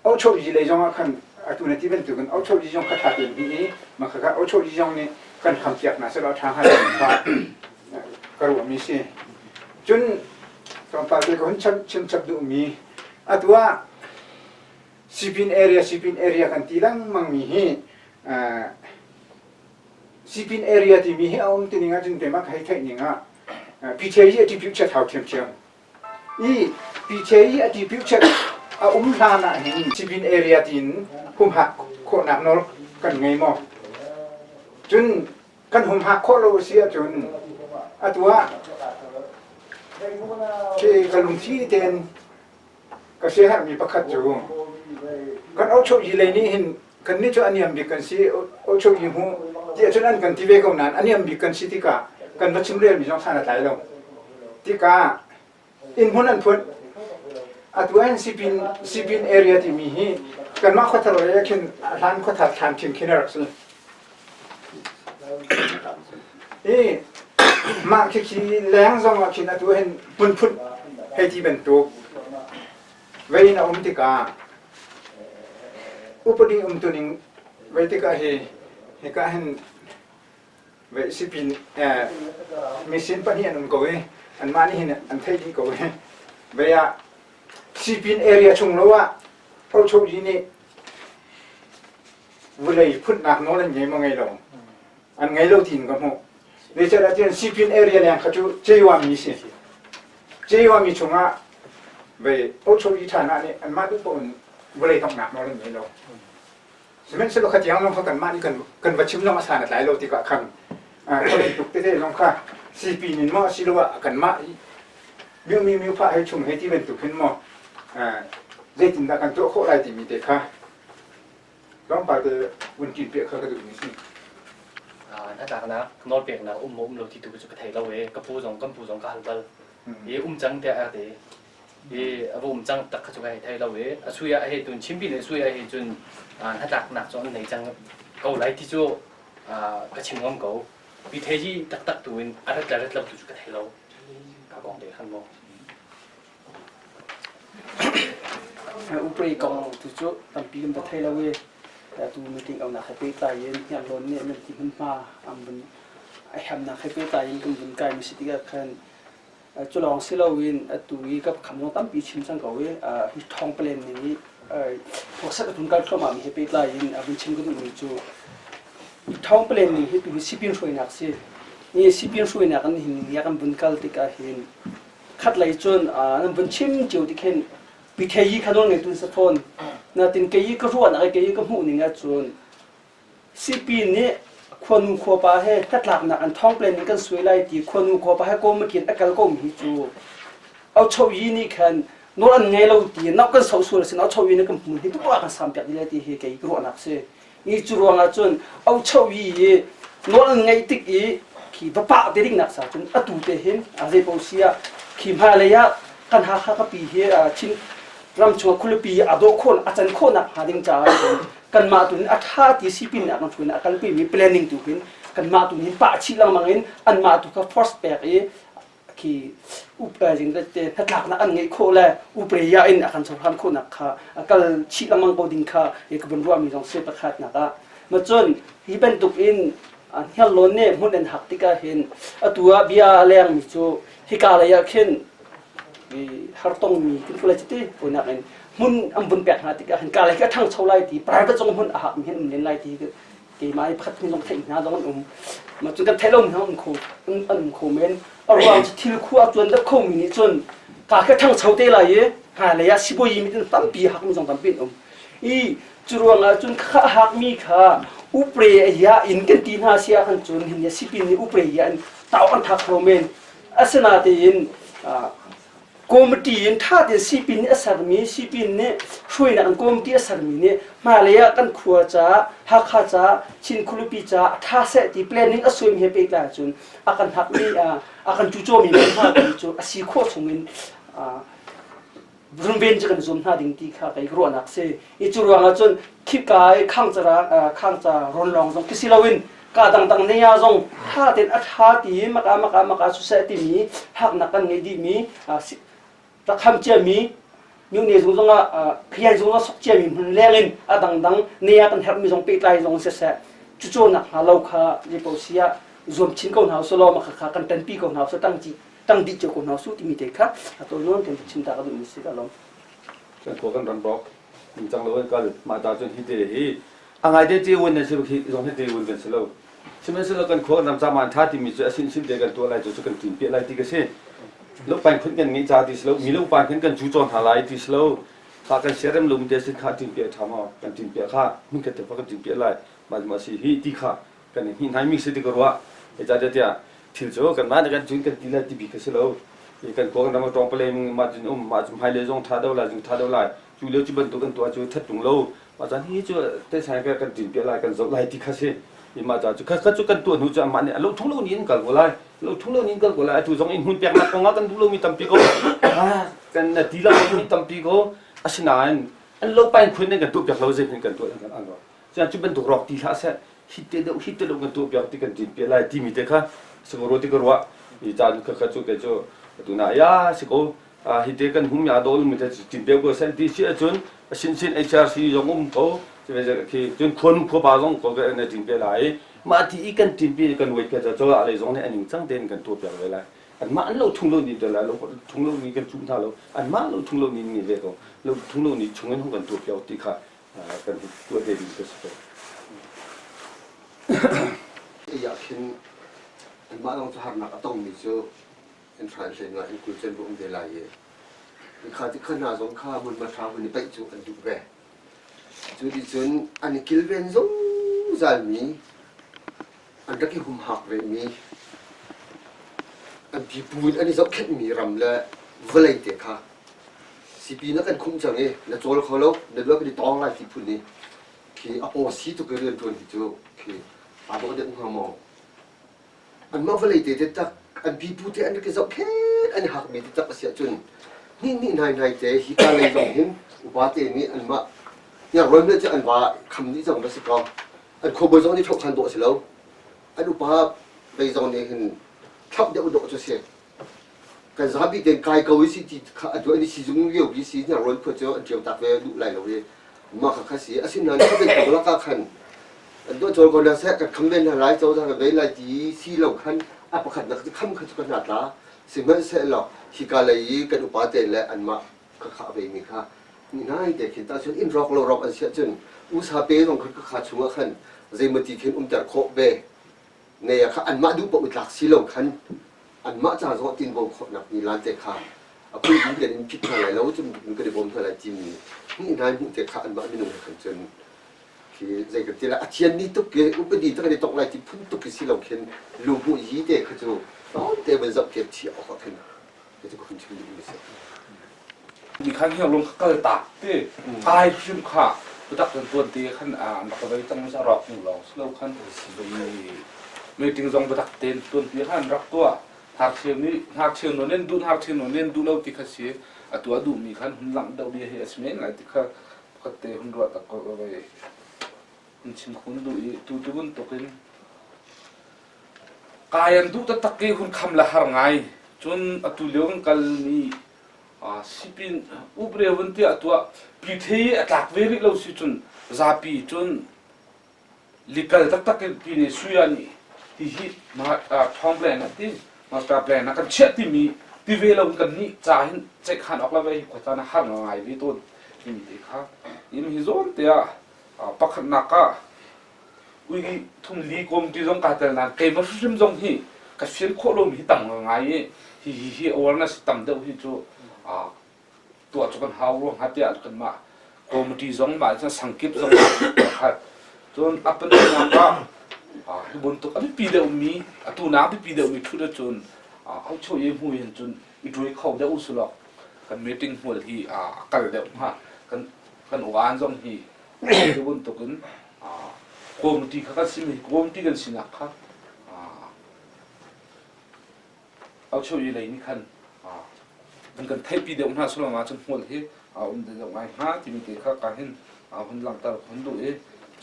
Ochoji lei zong ah khan atu na ti bantukin ochoji zong kha ṭha tein hnih i mah khakha ochoji zong nih kan khampiak hna sehlaw a ṭha hnga ti kha ka ruahmi si. Cun tlawmpal te ka hun chim chap duhmi atu ah Sipin area Sipin area kan ti lengmangmi hi Sipin area timi hi a um ti ning ahcun keimah ka hei theih ning ah PTA hi a ṭipiu chiat hau ṭhiamṭhiam. I PTA i a ṭipiu chiat a um hlan ah hin Sipin area tiin humhak khawhnak nawl kan ngei maw? Cun kan humhak khawh lo a si ahcun atu ah khi ka lungthli tein Ka siaherhmi pakhat cu kan ochohyi lei nih hin kannih cu a niam bik kan si ochohyi hmu tiah cun an kan ti ve ko nain a niam bik kan si tikah kan va chimrelmi zong san a tlai lo. Tikah inn hmun an phun. Atu ahhin sipin sipin area timi hi kanmah khuathar lei ah khin a hlan khuathar thlan khin khin a rak si. I mah khikhi leng zong ah khin atu hin hmunphun hei ti bantuk vei in a um tikah upadi umtuning vei tikah hi hika hin vei sipin misin pahnih an um ko i anmah nih hin an theih dih ko i vei ah sipin area chung lo ah Phochoyi nih vulei phunnak nawl an ngei maw ngei lo an ngei lo tiin ka hmuh zeicahtiah sipin area leng kha cu ceuami si ceuami chungah vei ochoyi ṭhan ah nih anmah duh paoh in vawlei tonghnak nawl an ngei lo sihmanhsehlaw kha tiang zong kha kanmah nih kan kan va chim zong a san a tlai lo tikah khan khualei tuk tete zong kha sipin in maw asiloah kanmah miu miu miu pha hei chung hei ti bantuk hin maw zeitindah kan tuah khawh lai timi te kha Tlawmpal te vun ṭin piah kha ka duhmi si. Hnatlaknak nawlpeknak um maw um lo ti tu cu ka thei lo e ka pu zong kan pu zong ka hal bal i um cang tiah a ti i a va um cang tak kha cu ka hei thei lo i a sui ah hei tun chimpi le sui ah hei cun hnatlaknak cu an nei cang ko lai ti cu ka chim ngam ko pi theji taktak tu in a rat le rat lo tu cu ka thei lo ka kong te khan maw Upri kong tu cu tampi kan va thei lo i atu meeting aunak he pehtlai in Hniarlawn nih nan ti hmunhma an vun a hemnak he pehtlai in kan vun kai mi si tikah khan cu lawng si loin atu i ka kham zong tampi chim cang ko i hi thawng palen ning i process a vun kal thluahmah mi he pehtlai in a vun chim ka duhmi cu thawng palen ning hi tu hi sipin hruainak si ni sipin hruainak an hin ning kan vun kal tikah hin Khatlei cun nan vun chim cio ti khin Pithei kha nawl ngeitu sa fawn. Natin kei i ka ruahnak i kei i ka hmuh ning ahcun Sipin nih khuanu khuapa he hnatlaknak an thawng plan in kan suai lai ti khuanu khuapa he kawmakin a kal komi hi cu Auchoyi nih khan nawl an ngei lo ti nau kan soh sual a si Auchoyi nih kan hmun hi duh ah kan sam piak dih lai ti hi kei ka ruahnak si. Ni cu ruangah cun ochoh i nawl an ngeih tik i khi va pah te ding nak sa cun atu te hin a zei paoh si ah khi hmailei ah kan Hakha kapi hi Chin ram chung khualipi a dawh khawh a can khawhnak hnga ding caah cun kanmah tu a ṭha ti sipin nih a kan hruai a kalpi mi planning tu hin kanmah tu hin pah chih lengmang in anmah tu kha force pek i khi upajing te hnatlaknak an ngeih khawh le upreya in a kan cohlan khawhnak kha a kal chih lengmang ko ding kha ka vun ruahmi zong si pakhatnak ah ma cun hi bantuk in hniarlawn nih hmun an hak tikah hin atu ah bia a lengmi cu hika lei ah khin hartongmi kan kulai chiti punak in hmun an vun pek hna tikah hin ka lei khi a ṭhangcho lai ti private zong hmun a hakmi hin um len lai ti keimah i pakhat zong theih hna zong an um ma cun kan theih lo mi hna um kho an um kho men a ruang cu thil khu a tuan deuh kho mi nih cun ka kha ṭhangcho te lai i hmailei ah sibawi mi tampi hak mi zong tampi an um i cu ruangah cun kha hak mi kha upre ya in kan ti hna sia kan cun hin sipin nih upre ya in tau an thak kho men asinatein Committee in ṭha tein sipin nih a sermi, sipin nih hruainak in committee a sermi nih hmailei ah kan khua caah, Hakha caah, Chin khualipi caah a ṭha seh ti planning a suaimi he pehtlai ahcun a kan hakmi, a kan cucawmi hna ti cu a si khawh chungin runven cu kan zuam hna ding ti kha kei ka ruahnak si. I cu ruangah cun khika i khangca khangca rawn lawng zong khi si loin ka dangdang ne ah zong ṭha tein a ṭha ti maka maka maka siseh timi haknak kan ngeih dihmi rak kham ciami. Myone zung zong ah khian zung ah sok ciami hmun leng in a dangdang ne ah kan herhmi zong pehtlai zong siseh cucaw nak hnga lo kha zeipaoh si ah zuam chin ko hna usih law mah kha kan ṭanpi ko hna usih ṭang ṭang dih cio ko hna usih timi te kha a tawi nawn kan chim ta ka duhmi si ka lawm. Kan khua kan ram bawk cang lo kan kal mah ta cun hi te hi a ngai te te wun na si hi zong hi te wun kan si lo sihmanhsehlaw kan khua kan ram ca man tha timi cu a sin sin te kan tuah lai cu cu kan tin piah lai ti ka si lo pain khun kan ngeih ca ti si lo mi lo pain khan kan cu cawn hna lai ti si lo kha kan siarem lo te sin kha tin piah tha maw kan tin piah kha hmun khat te kan tin piah lai mah ma si hi ti kha kan i hnih mi si ti ka ruah e ca tiah thil cu kan mah kan cun kan ti lai ti bi kha si lo kan khua kan ram tawng pale ma cun um ma cu hmailei zong tha do lai zung tha do lai cu lio cu bantuk kan tuah cu that tung lo mah caan hi cu te sai ka kan tin piah lai kan zoh lai ti kha si i mah ca cu kha kha cu kan tuah hnu cu amah nih lo thung lo ni in kal ko lai lo thung lo ni in kal ko lai atu zong in hmun peknak kong ah kan duh lomi tampi ko kan na ti lo mi tampi ko asinain an lo pain khun in kan tuah piak lo zei kan tuah kan an ro cu bantuk rawk ti hlah seh hi te deuh hi te deuh kan tuah piak ti kan tin piah lai timi te kha siko ro ti ka ruah i caan kha kha cu ke cu tu na ya siko hi te kan hum ya dol mi te tin pe ko sen ti si ahcun a sin sin HRC zong um ko khi cun khuanu khuapa zong ko ka na tin pe lai mah ti i kan tin pi kan wait ka cho lei zong nih aning cang tein kan tuah piak ve lai anmah an lo thung lo ni te lai lo thung lo ni kan cuh hna lo anmah lo thung lo ni ni ve ko lo thung lo ni chung in hung kan tuah piak ti kha kan tuah te ding ka si ko. Iya khin anmah lawng cu harnak a tongmi cu in hran hlei nga in kulcen bu um ve lai i kha ti kha hna zong kha hmunhma ṭha hun i paih cu an duh ve. Cu ti cun an i kilven zungzalmi an rak i humhak vemi an pipu in an i zohkhenhmi ram le vawlei te kha sipi na kan khumh cang i na cawl kho lo na duak i tawng lai ti phun i khi a paw si tuk i rianṭuan hi cu khi aa dawh deuh hnga maw anmah vawlei te te tak an pipu te an rak i zohkhenh an i hakmi te tak a si ahcun hnih hnih hnai hnai te hi ka lei zong hin upa te nih anmah hniarlawn cu an va kham dih zong va si ko an khuabawi zong nih ṭhoh khan dawh a si lo an upa lei zong nih hin thlauh deuh dawh cu si kan zapi ten kai ko i si ti kha atu an i sizung lio bi si hniarlawn khua cu an ṭio tak ve duh lai lo i mah kha kha si asinain kha bantuk lakah khan an tuah cawl ko hna seh kan kham ve hna lai cozah kan ve lai ti si lo khan a pakhatnak cu kham kha cu ka hna tla sihmanhsehlaw hika lei i kan upa te le anmah kha kha a veimi kha nai te khin ta cun inn rawk lo rawk an siah cun usa pe zong khan kha chungah khan zeimati khin umter khawh ve ne kha anmah duh paoh i tlak si lo khan anmah ca zong tinvo khawhnak ni lan te kha a phunphun kan in phit hna lai lo cun kan i bawm hna lai timi hnih hna hmuh te kha anmah minung he khan cun khi zei kan ti lai a thian ni tuk ke upadi tak kan i tok lai ti phun tuk khi si lo khin lu hmuh yi te kha cu tawn te van zoh kep chi awk ah khin cu ka hun chim duh mi si Mi khan hi lung kal tak te ai hrim kha tutak kan tuan te khan an rak vei cang sa rawk nu lawng slo khan meeting zong batak ten tuan pi khan rak tua ngakchia nih ngakchia no nen duh ngakchia no nen duh lo ti kha si atu a duh mi khan hun langh deuh bia hi a si men lai ti kha pakhat te hun ruah tak ko vei hun chim khun duh i tu tu bantuk in Kai an duh taktak i hun kham le har ngai. Cun atu lio kan kal mi sipin upreu vun tiah tuah pyithe i a tlak ve rih lo si cun zapi cun likal taktak in pi nih suya nih hihi thawng plan a ti master plan a kan chiah timi ti ve lo kan nih ca hin ceihkhan awk le ve hi khua caan a har ngai ve tawn timi te kha im hi zawn te ah pakhatnak ah Ui thum li kawm ti zong kaa tel nain keimah hrimhrim zong hi ka fian khawh lomi hi tam ngai i hi hi hi awareness tam deuh hi cu tuah cu kan hau rua hnga tiah kanmah committee zong mah cun sangkip zong khat cun a pahnihnak ah hi bantuk a biapi deuhmi atu nak biapi deuhmi ṭhut ahcun aucho ye hmu hin cun i ṭuai kho deuh usulaw kan meeting hmual hi a kal deuh hnga kan kan uan zong hi Cu bantukin committee kha kan simi committee kan sinak kha auchoyi lei nih khan an kan theihpi deuh hna sullam ahcun hmual hi a um deuh ngai hnga timi te kha ka hin hun langhter hun duh i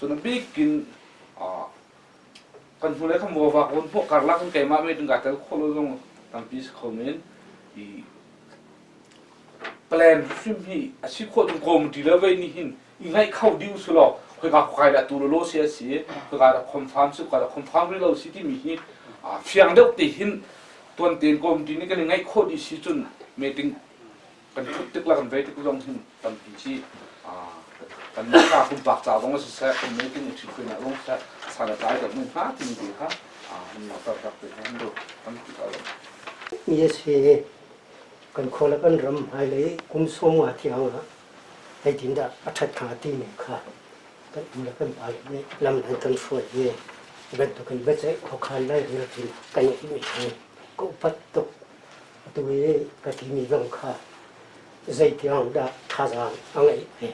cun a bikin kan hnulei kha muavak hun hmuh karlak in keimah meeting ka tel khawh lo zong tampi si kho men i. Plan hrim hi a si khawh tung committee le vei nih hin i ngaih kho dih usih law khoika khokai dah tu law si a si khoika dah confirm si khoika dah confirm rih lo si timi hi fiang deuh te hin tuan tein committee nih kan i ngaih khawh dih si cun meeting kan thut tik la kan vei tik zong hin tampi ci kan ka pumpak ca zong siseh kan meeting i ṭhit zong siseh san a tlai deuh men hnga timi te kha hun tar rak te kha hun tampi ka lawm. Mi a si kan khua le kan ram hmailei kum 50 tiang ah zeitindah a ṭhat hnga timi kha kan u le kan pa nih lam an kan hruai i bantukin biaceih khuakhan lairel ṭin kan ngeihmi hi ka upat tuk. Atu i ka timi zong kha zeitiang dah thazaang a ngeih ve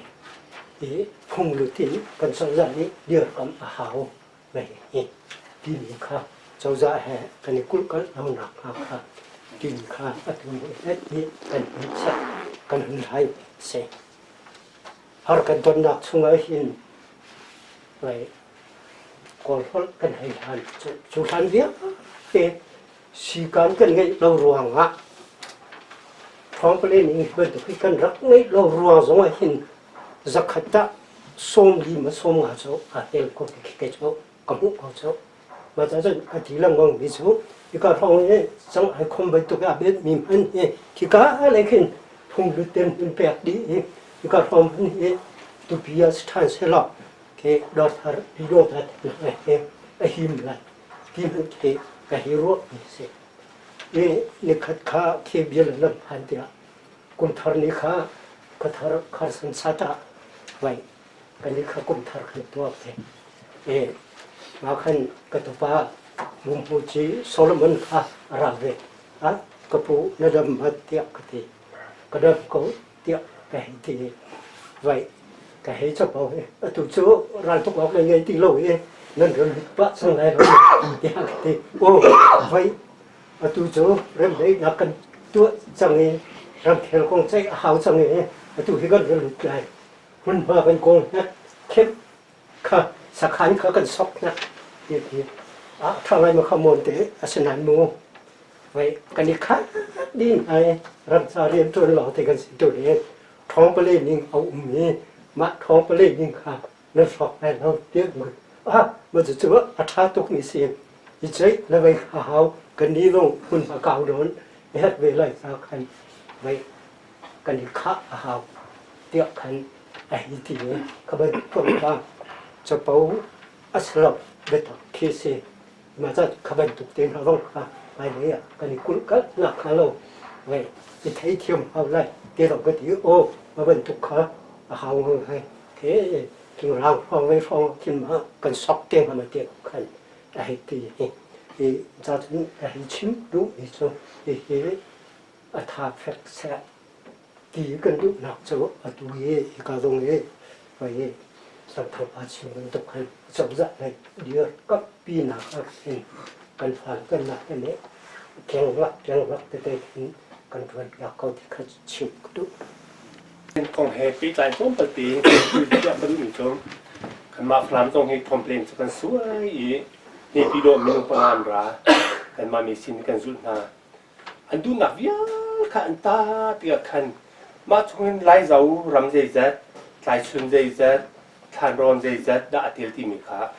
i phunglut in kan cozah nih dirkamh a hau mei hi timi kha cozah he kan i kulhkalh lonak hnga kha timi kha atu nih nih kan hun chiah kan hun hlai si. Har kan tonnak chungah hin mei Kawl holh kan hei hlan cu hlan vialte sikan kan ngeih lo ruangah thawngpale ning bantuk hi kan rak ngeih lo ruang zongah hin zakhat ah 40 ma 50 cu aa tel ko ti khi kei cu ka hmuh ko cu. Mah ca cun ka ti lengmang mi cu hika hrawng i cang ai khom bantuk ah bet mi hman hi khika lei khin phunglut ten hun pek dih i hika hrawng hman hi tupi ah si ṭhan selaw khi dawthar dawthat he a him lai ti hmanh khi ka hi ruah mi si. I nikhat kha khi bia le lam phan tiah kum thar ni kha khuathar kharsan sat ah vai kan i kha kum thar kan tuak te. E ma khan ka tupa Bumpu ci Solomon kha a ra ve. A ka pu na dam mat tiah ka ti. Ka dam ko tiah ka hei ti. Vai ka hei capo i atu cu raltuk awk le ngei ti lo i nan ron lut pah cang lai lo tiah ka ti. Aw vai atu cu remdaihnak kan tuah cang i ramkhel kong ceih a hau cang i atu hi kan ron lut lai. Hmunhma kan kawl hnek khep kha sakhan kha kan sok hnek ti ti a tha ngai ma kha mon te asinain mu vai kan i khat ding ai ramca rian ṭuan lawng te kan si tu hi ṭhawngpale ning a um i mah ṭhawngpale ning kha nan hrawk lai lo tiah ah ma cu a ṭha tuk mi si i ceih le vei kha hau kan ni zong hmun a kau dawn herh ve lai ca khan vei kan i khah a hau tiah khan a hei ti i kha bantuk kha capo a si lo biatak khi si mah ca kha bantuk te hna zong kha hmailei ah kan i kulhkalh nak hnga lo vei i theithiam hau lai ti lo ka ti aw ma bantuk kha a hau ngai ke thingrang hrawng vei hrawng khin ma kan sok te hnga ma te khan a hei ti hi i ca cun a hei chim duh mi cu hihi a tha fek seh ti kan duhnak cu atu hi hika zong hi hoi sangthang pa chim bantuk khan cozah lei dir kappinak ah hin kan fal kan nak te nih keng lak keng lak tete hin kan ṭuan piak ko ti kha chim ka duh. Kong he pehtlai tlawmpal te tiah ka duhmi cu kanmah Falam zong hi complain cu kan suai i Naypyidaw minung panga an ra kanmah mi sin kan zulh hna An duhnak vial kha an ta tikah khan mah chungin Laizo ram zeizat, Tlaichun zeizat, Thlanrawn zeizat dah a tel timi kha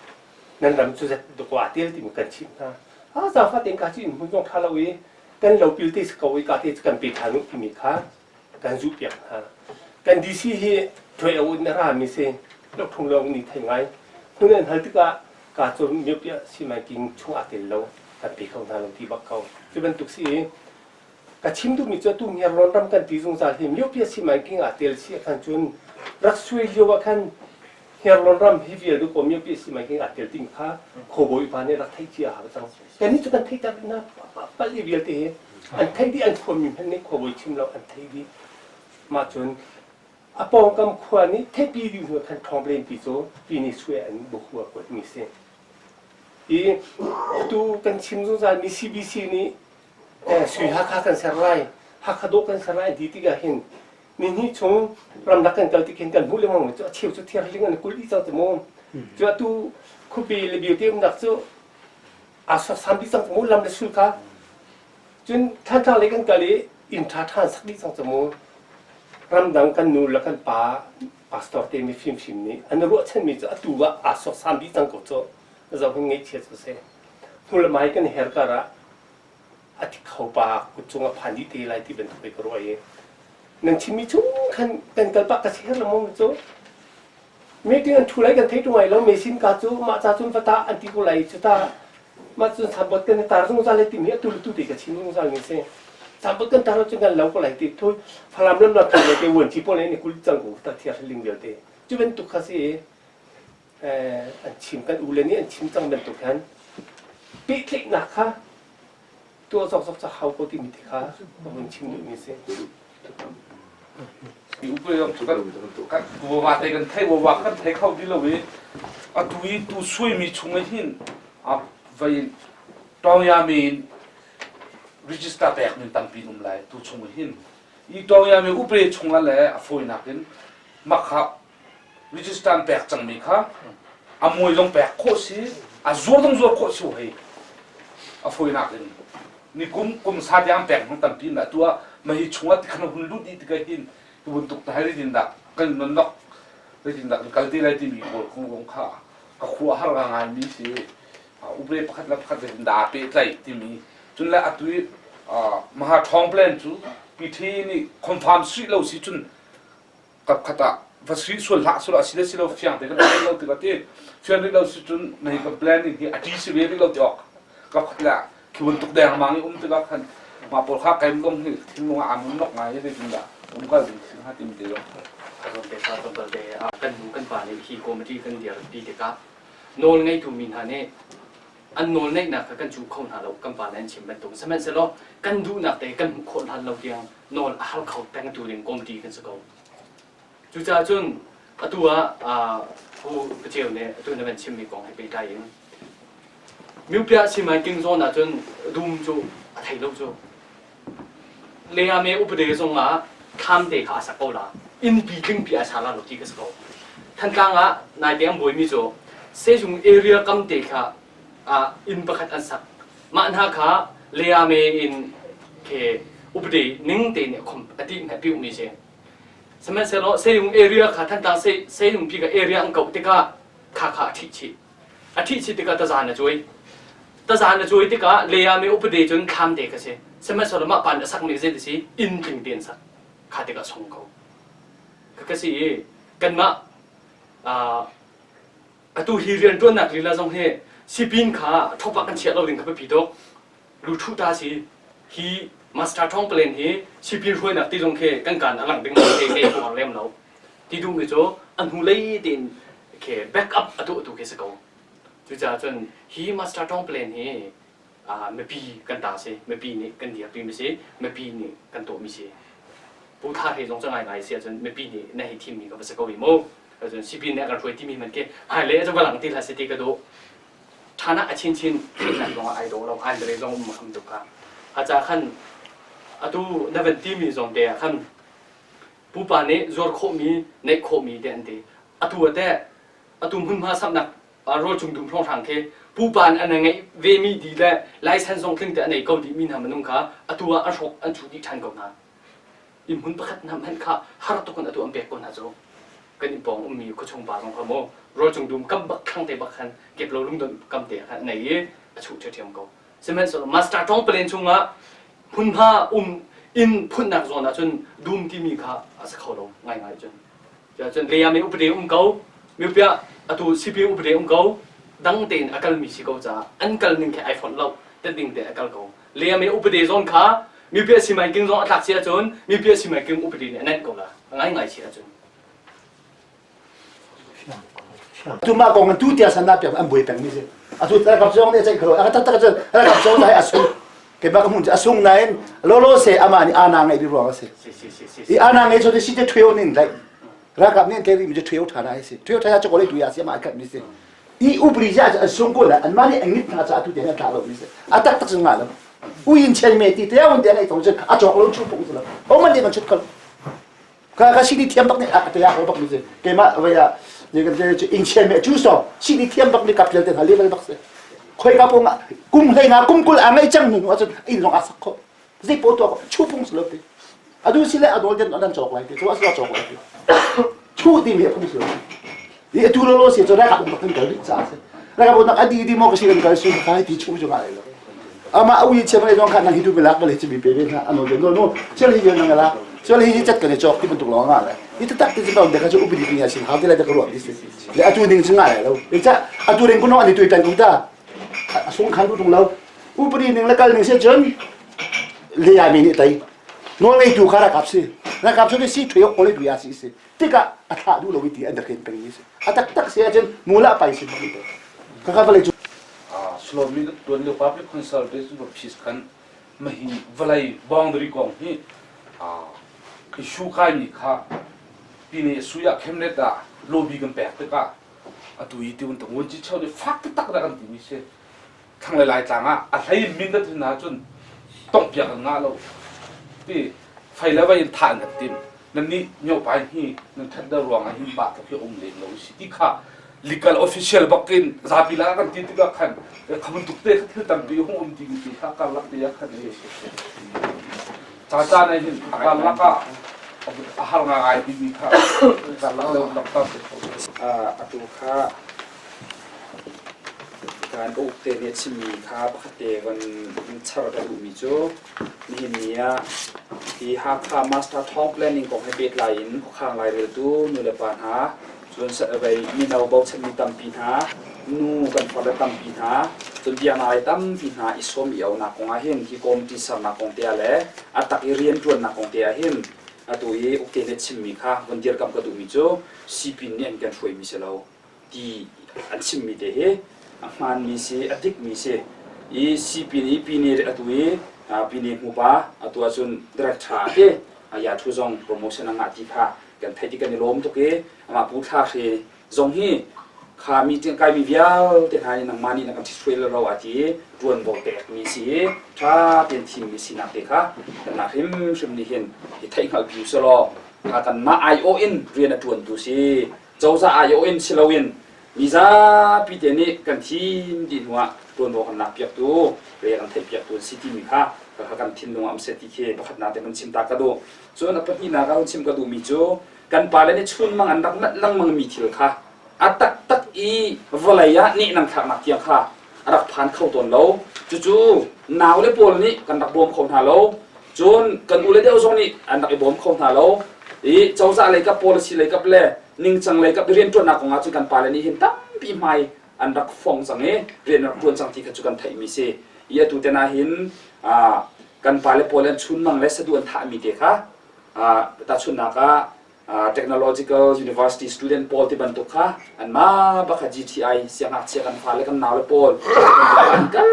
nan ram cu zet dakaw aa tel timi kan chimh hna. Ah zaangfah tein ka cu inn hmun zong ṭha lo i kan lopil te si ko i ka te cu kan pe ṭhan u timi kha kan zuhpiak hna. Kan DC hi ṭuai o in a rami si, lothung lo nih thei ngai. Hmun an hal tikah ka cu miopiah simanking chung aa tel lo, kan pe kho hna lo ti bak ko. Cu bantuk si i ka chim duhmi cu atu Hniarlawn ram kan ti zungzal hi miopiah simanking aa tel si ah khan cun rak suai lio ah khan Hniarlawn ram hi vial duh kaw miopiah simanking aa tel ding kha khuabawi upa nih rak theih cia a hau cang. Kannih cu kan theih tak hna palh i vialte hi an theih dih an khuami hmanh nih khuabawi chim lo an theih dih. Mah cun a pawngkam khua nih theihpi dih hnu khan ṭhawngplenpi cu Pyine Sue an buhu a kuatmi si. I atu kan chim zungzal mi CBC nih Sui Hakha kan ser lai, Hakha dawh kan ser lai an ti tikah hin nihnih chung ramlak kan kal tik hin kan hmuh lengmang mi cu a cheu cu thiarhling an kulh dih cang ti mu. Cu atu khuapi le biote umnak cu aa sawksam dih cang mu lam le sul kha. Cun Thantlang lei kan kal i inn ṭha ṭha an sak dih cang cu mu. Ramdang kan nu le kan pa pastor te mi fimfim nih an ruahchanmi cu atu ah aa sawksam dih cang ko cu zoh hin ngaihchia cu si. Hnu le hmai kan her kar ah a thi kho pa kut cung ah phan dih te lai ti bantuk ka ruah i nan chimmi chung khan kan kal pah ka si her lengmang cu meeting an thu lai kan thei ṭung ai lo mesin ka cu mah ca cun va ta an ti ko lai cu ta mah cun sambot kan i tar zungzal lai timi atu le tu te ka chim zungzal mi si sambot kan tar cun kan lo ko lai ti thu falam lam la thu le te vuan chi pawl ne kul cang ko ta thiar ling vialte cu bantuk kha si an chim kan u le nih an chim cang bantuk khan pehtlaihnak kha tuah zokzok ca hau ko timi te kha ka vun chim duhmi si. Wawa te kan thei wawa kan thei kho ti lo i atu i tu suaimi chung ah hin a vai tawngyami in register pek min tampi um lai tu chung hin i tawngyami upe chung ah le a fawinak in makha register an pek cangmi kha a muai zong pek khawh si a zuar zong zuar khawh si hei a fawinak in ni kum kum sa tiang pek hmang tampi na tu ah mahi chungah tikhan hun lut dih tikah hin tu bantuk ta hai din dak kan non nok zeitin dak kal te lai timi pawl kong zong kha ka khua har nga ngai mi si upe pakhat le pakhat zeitin dah pe tlai timi cun le atu maha thong plan cu PT nih confirm sui lo si cun kapkhat ah va sui sual hlah sual a si le si lo fiang te kan thei lo tikah ti fian rih lo si cun na hi kan planning hi a ṭi si ve rih lo ti awk kapkhat le khi bantuk deng mang i um tikah khan mah pawl kha kaim zong hi thinlung ah aa nun nok ngai zeitin dah um kal ding si hnga tim te zong te sa tlawmpal te kan nu kan pa nih hi committee kan dir pi tikah nawl ngeitu mi hna nih an nawl neihnak kha kan cu kho hna lo kan pa nih an chim bantuk sihmanhsehlaw kan duhnak te kan hmuh khawh hlan lo tiang nawl a hal kho pengtu ding committee kan si ko. Cucaah cun atu ah Pu Paceu nih atu na van chimmi kong he pehtlai in Myupia Simanking zawn ah cun dum cu a thei lo cu. Leame upade zong ah thlam te kha a sak ko la. Innpi tlingpi a sa la lo ti ka si ko. Thantlang ah naite an buaimi cu sehzung area kam te kha ah inn pakhat an sak. Mah hna kha Leame in ke upade ning tein a khom a ti a piuhmi si. Sihmanhsehlaw Seyung area kha Thantlang Seyung pi ka area an kauh tikah kha kha a ṭhih chih. A ṭhih chih tikah tazan a cuai. Tazan a cuai tikah Leame upade cun thlam te ka si. Sihmanhsehlaw mah pan a sakmi zei ti si inn tling te an sak. Kha tikah sung ko. Ka ka si i kanmah atu hi rianṭuannak lila zong hi sipin kha thawk ah kan chiah lo ding kha biapi tuk luthu ta si hi master thong plan hi sipin hruainak ti zong khi kan kan a lang ding ke ke ko lem lo ti duh mi cu a hnu lei tein ke back up atu atu khi si ko cucaah cun hi master thong plan hi mipi kan ta si mipi nih kan dirpi mi si mipi nih kan tuah mi si pu thla he zong cu ngai ngai si ahcun mipi nih na hei thim mi ka va si ko i mu cun sipin nih a kan hruai timi man ke hai le cu va lang ti hlah si ti ka duh ṭhan ah a chin chin thihnak zong ah ai dawh lo Andre zong um ham tuk kha aca khan atu na van ti mi zong te ah khan pupa nih zuar khawh mi neih khawh mi te an ti atu ate atu hmunhma samnak rawl cung dum hrawnghrang khi pupa an ngeih vemi di le license zong tling te a nei ko dih mi hna minung kha atu ah an hrawk an chuh dih ṭhan ko hna inn hmun pakhat hna hmanh kha har tuk in atu an pek ko hna cu kan inn pawng ummi khuachung pa zong kha mu rawl cung dum kam bak thlang te bak khan kep lo lungdon kam te khan a nei i a chuh ṭhiamṭhiam ko sihmanhsehlaw master tawng palen chungah hmunhma um inn phunnak zawn ah cun dum timi kha a si kho lo ngaingai cun Cun Leah mi upade um ko, mipiah atu CPU upade um ko, dang tein a kalmi si ko caah an kal ning khi ai fonh lo, tet ding te a kal ko. Leah mi upade zawn kha mipiah simaiking zong a tlak si ahcun mipiah simaiking upade nih a nenh ko la, a ngaingai si ahcun. Tu mah kong tu tia san piak an buai peng mi si. Atu ralkap zong nih a ceih kho. A tak tak cun ralkap zong nih a sung. Keimah ka hmun cu a sung nain lolo se ama nih ana ngei bi ruang a si. I ana ngei cu si te thuyo nin dai. Ralkap nih an tlai rih mi cu thuyo tha na si. Thuyo tha cu ko le tu ya si ama khat mi si. I upri ja an sung ko la an mah nih an ngit hna ca atu te an tla lo mi si. A tak tak cu nga lo. Uyin chen me ti te un te ngei thong cun a chok lo chu pung lo. O man nih kan chut ko. Ka ka sini thiam bak nih a te ho bak mi si keimah vai ah ne kan te ing chen me chu so sini thiam bak ni kap tel te hna level bak si khoi ka pong kum hlei nga kum kul a ngei cang nu nu ahcun inn zong a sak kho zei po to chu pung si lo ti. Adu si le a nawl den an cawk lai ti cu a cawk lai ti. Chuh timi a phung si lo. I atu lo lo si cu ralkap um kan kal rih caah si. Ralkap um a di democracy kan kal su kha ti chuh cu ngai lo. Ama a ui chiam le zong kha nang hi du belak bal hi chi bi pe ve hna ano den no no chel hi nang la chel hi chat kan cawk ti bantuk lawng nga le. I tak ti chu de kha chu upadi pi sin hau te lai te ka ruah ti si. Le atu ning chu ngai lo. I cha atu ring kuno ani tui tan ku ta. A sung khan tu tung lo. Upadi ning le kal ning se cun le ya mi nih tai. Nawl ngeitu kha ralkap si. Ralkap cu si thui ok kole duya si si. Tikah a thlah duh lo i ti an rak in peng mi si. A taktak si ahcun mula pai si bak te. Kaka vale cu. Slomi tuan lio public consultation for peace khan mahi vawlei boundary kong hi issue kai mi kha pine suya cabinet ah lobby kan pek tikah atu i ti un tang chi cheu ni fak tak da kan ti mi si thlanglei Laitlang ah a hlei in mindat hin ahcun tonghpiak an ngah lo ti fei le vei in thah an kan tim nannih myopai hi nan that deuh ruangah hin mah tluk hi um lem lo si ti kha legal official bakin zapi la kan ti tikah khan kha bantuk te kha thil tampi hung um ti ti kha karlak te ah khan ca caan ah hin a karlak ah a har ngai timi kha karlak deuh taktak atu kha Kan ka ukte nih a chimmi kha pakhat te von char ka duhmi cu nihin ni ah hi Hakha Master Thawng Planning kong he pehtlai in khuakhang laireltu nulepa hna, cun mino bochanmi tampi hna, nu kan farle tampi hna, cun biaknak lei tampi hna i sawm i aunak kong ah hin hi kawmṭi sernak kong te ah le a tak i rianṭuannak kong te ah hin atu i ukte nih a chimmi kha von dirkamh ka duhmi cu sipin nih an kan hruaimi si lo. ti an chimmi te hi a hmaanmi si, a dikmi si. I sipin i pine atu i pine hmupa atu ahcun director a ti ya thu zong promotion a ngah ti kha kan theih ti kan i lawm tuk i amah Pu Thla Hre zong hi kha meeting kaimi vialte hna nih nangmah nih na kan ṭhithrui lo a ti i ṭuanvo pekmi si i ṭha tein thimmi sinak te kha kanmah hrimhrim nih hin i theihhngalhpi usih law kanmah aiawh in rian a ṭuantu si cozah aiawh in si loin mizapi te nih kan thim dih hnuah ṭuanvo kan lakpiaktu re kan theihpiaktu an si timi kha kha kan thinlung ah um seh ti khi pakhatnak te kan chim ta ka duh. Cun a pahnihnak ah hun chim ka duhmi cu kan pale nih chunmang an rak manh lengmangmi thil kha a taktak i vawlei ah nehnang thlaknak tiang kha a rak phan kho tawn lo. Cucu naule pawl nih kan rak bawm kho hna lo. Cun kan ule deuh zong nih an rak i bawm kho hna lo. I cozah lei kap policy lei kap le ningcang lei kap rianṭuannak kong ah cun kan pale nih hin tampi hmai an rak fong cang i rian an rak ṭuan cang ti kha cu kan theihmi si. I atu te na hin kan pale pawl an chunmang le saduh an thahmi te kha tahchunhnak ah technological university student pawl ti bantuk kha anmah bak kha GTI siangngakchia kan fale kan naule pawl an kal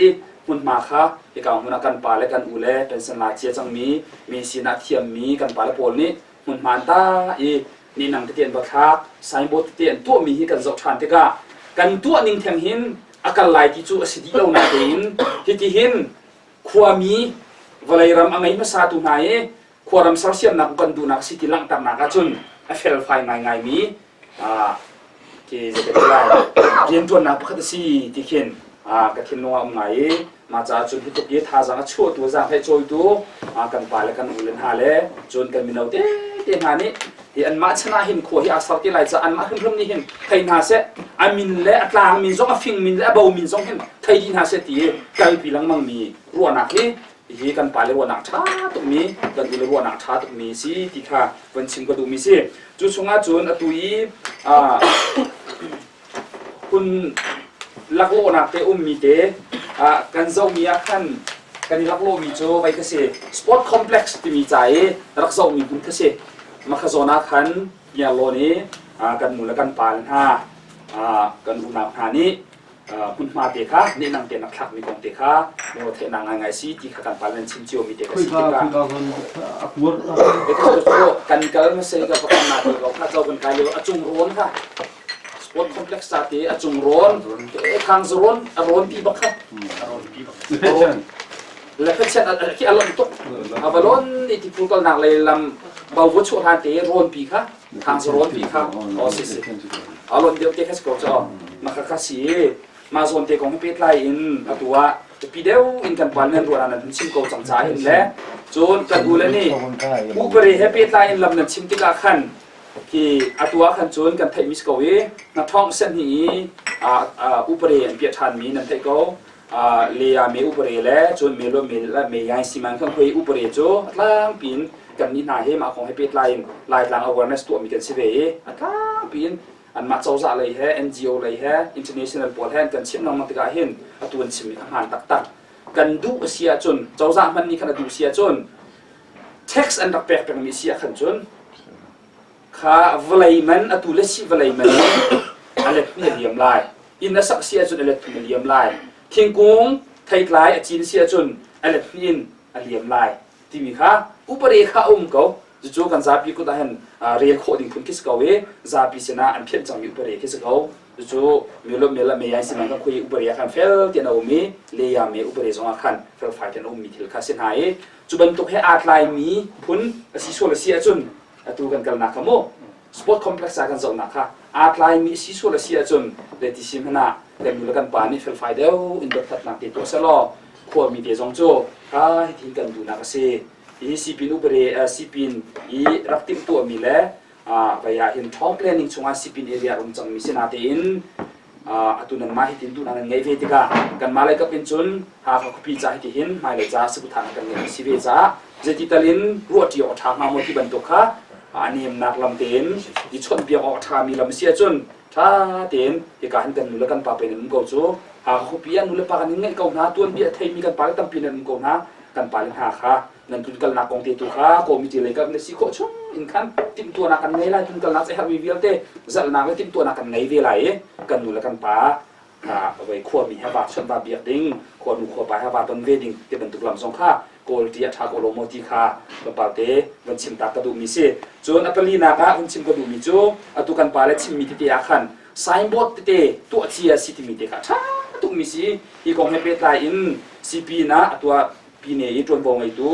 i hmunhma kha hika hmun ah kan pa le kan u le pension la cia cangmi mi sinah thiammi kan pale pawl nih hmunhma an ta i ninang tete an va thlak signboard tete an tuahmi hi kan zoh ṭhan tikah kan tuah ning theng hin a kal lai ti cu a si dih lo natein hiti hin khuami vawlei ram a ngei hmasatu hna i khuaram sersiamnak kan duhnak si ti langhternak ahcun a felfai ngaingaimi khi lai rianṭuannak pakhat a si ti khin ka thinlung ah um ngai i mah caah cun hi tluk i thazaang a chuahtu zaanghlei cawitu kan pa le kan u le hna le cun kan mino tete hna nih hi anmah chan ah hin khua hi aa ser ti lai caah anmah hrimhrim nih hin thei hna seh a min le a tlang min zong a fing min le a bo min zong hin thei dih hna seh ti i kalpi lengmang mi ruahnak hi Hihi kan pale ruahnak ṭha tukmi, kan ule ruahnak ṭha tukmi si ti kha von chim ka duhmi si. Cu chungah cun atu i hun laklawhnak te ummi te kan zohmi ah khan kan i laklawhmi cu vei ka si sport complex timi ca i rak zohmi hmun kha si. Makha zawn ah khan Hniarlawn i kan nu le kan pa le hna kan unau hna nih hmunhma te kha nehnang te nak thlakmi kong te kha lungretheihnak ngaingai si ti kha kan pa nan chim ciomi te ka si tikah kan kal hmasei ka pakhat na te ko kha cho kan kai lio a cung rawn kha sport complex ta te a cung rawn khang rawn a rawn pi bak kha le phetchen khi a lon tuk a va lon i ti phul kalnak lei lam bo va chuah hlan te rawn pi kha Thang rawn pi kha aw si si a lon deuh te kha si ko cu ma kha kha si ma zawn te kong he pehtlai in atu ah pi deuh in kan pa nan ruah nan chim ko cang ca hin le Cun kan ule nih upari he pehtlai in lam nan chim tikah khan khi atu ah khan cun kan theihmi si ko i na thong sen hi i upari an piah ṭhanmi nan theih ko. Lea me upari le cun me lo me le me yai siman khan khoi upari cu a tlangpi in kan nih hna hi mah kong he pehtlai in Laitlang awareness tuahmi kan si ve i a tlangpi in anmah cozah lei he NGO lei he international pawl he an kan chimh lengmang tikah hin atu an chimmi kha hmaan taktak. Kan duh a si ahcun cozah hmanh nih khan a duh si ahcun tax an rak pek pengmi si ah khan cun kha vawlei man atu le si vawlei man a let hnih a liam lai. Inn a sak si ahcun a let thum a liam lai. Thingkung theitlai a cin si ahcun a let hnih in a liam lai timi kha upare kha a um ko. Cucu kan zapi kut ah hin rel khawh ding phun khi si ko i zapi sinah an phianh cangmi upare khi si ko. Cucu milo mel me yai siman kan khui upare ah khan fel tein a um i leya me upare zong ah khan felfai tein a ummi thil kha si hna i cu bantuk he aa tlaimi phun a si sual a si ahcun atu kan kalnak kha mu sport complex ah kan zohnak kha aa tlaimi a si sual a si ahcun zeiti si hmanh ah kan nu le kan pa nih felfai deuh in dothlatnak te tuah selaw khuami te zong cu ha hitin kan duhnak a si. Hi sipin upare sipin i rak timhtuahmi le vai ah hin ṭhawng planning chungah sipin area um cangmi si natein atu nanmah hitin duhnak nan ngeih ve tikah kanmah lei kap in cun Hakha khuapi ca hiti hin hmailei ca saduhthahnak kan ngeih si ve caah zeiti tal in ruahṭi awk a ṭha hnga maw ti bantuk kha a nemnak lam tein i chawnhbiak awk a ṭhami lam si ahcun ṭha tein hika hin kan nu le kan pa pe nan um ko cu Hakha khuapi ah nu le pa kan in ngeih ko hna tuanbia a theimi kan pa le tampi nan um ko hna kan pale hna kha nan tlunkalnak kong te tu kha committee lei kap na si khawh chung in khan timhtuahnak kan ngei lai tlunkalnak a herhmi vialte zalhnak le timhtuahnak kan ngei ve lai i kan nu le kan pa kha voi khuami he va chawnh va biak ding khuanu khuapa he va ton ve ding ti bantuk lam zong kha kawl ti a ṭha ko lo maw ti kha tlawmpal te van chim ta ka duhmi si. Cun a palinak ah hun chim ka duhmi cu atu kan pa le chimmi tete ah khan signboard tete tuah cia si timi te kha ṭha tukmi si. Hi kong he pehtlai in sipin ah a tuah pine i ṭuanvo ngeitu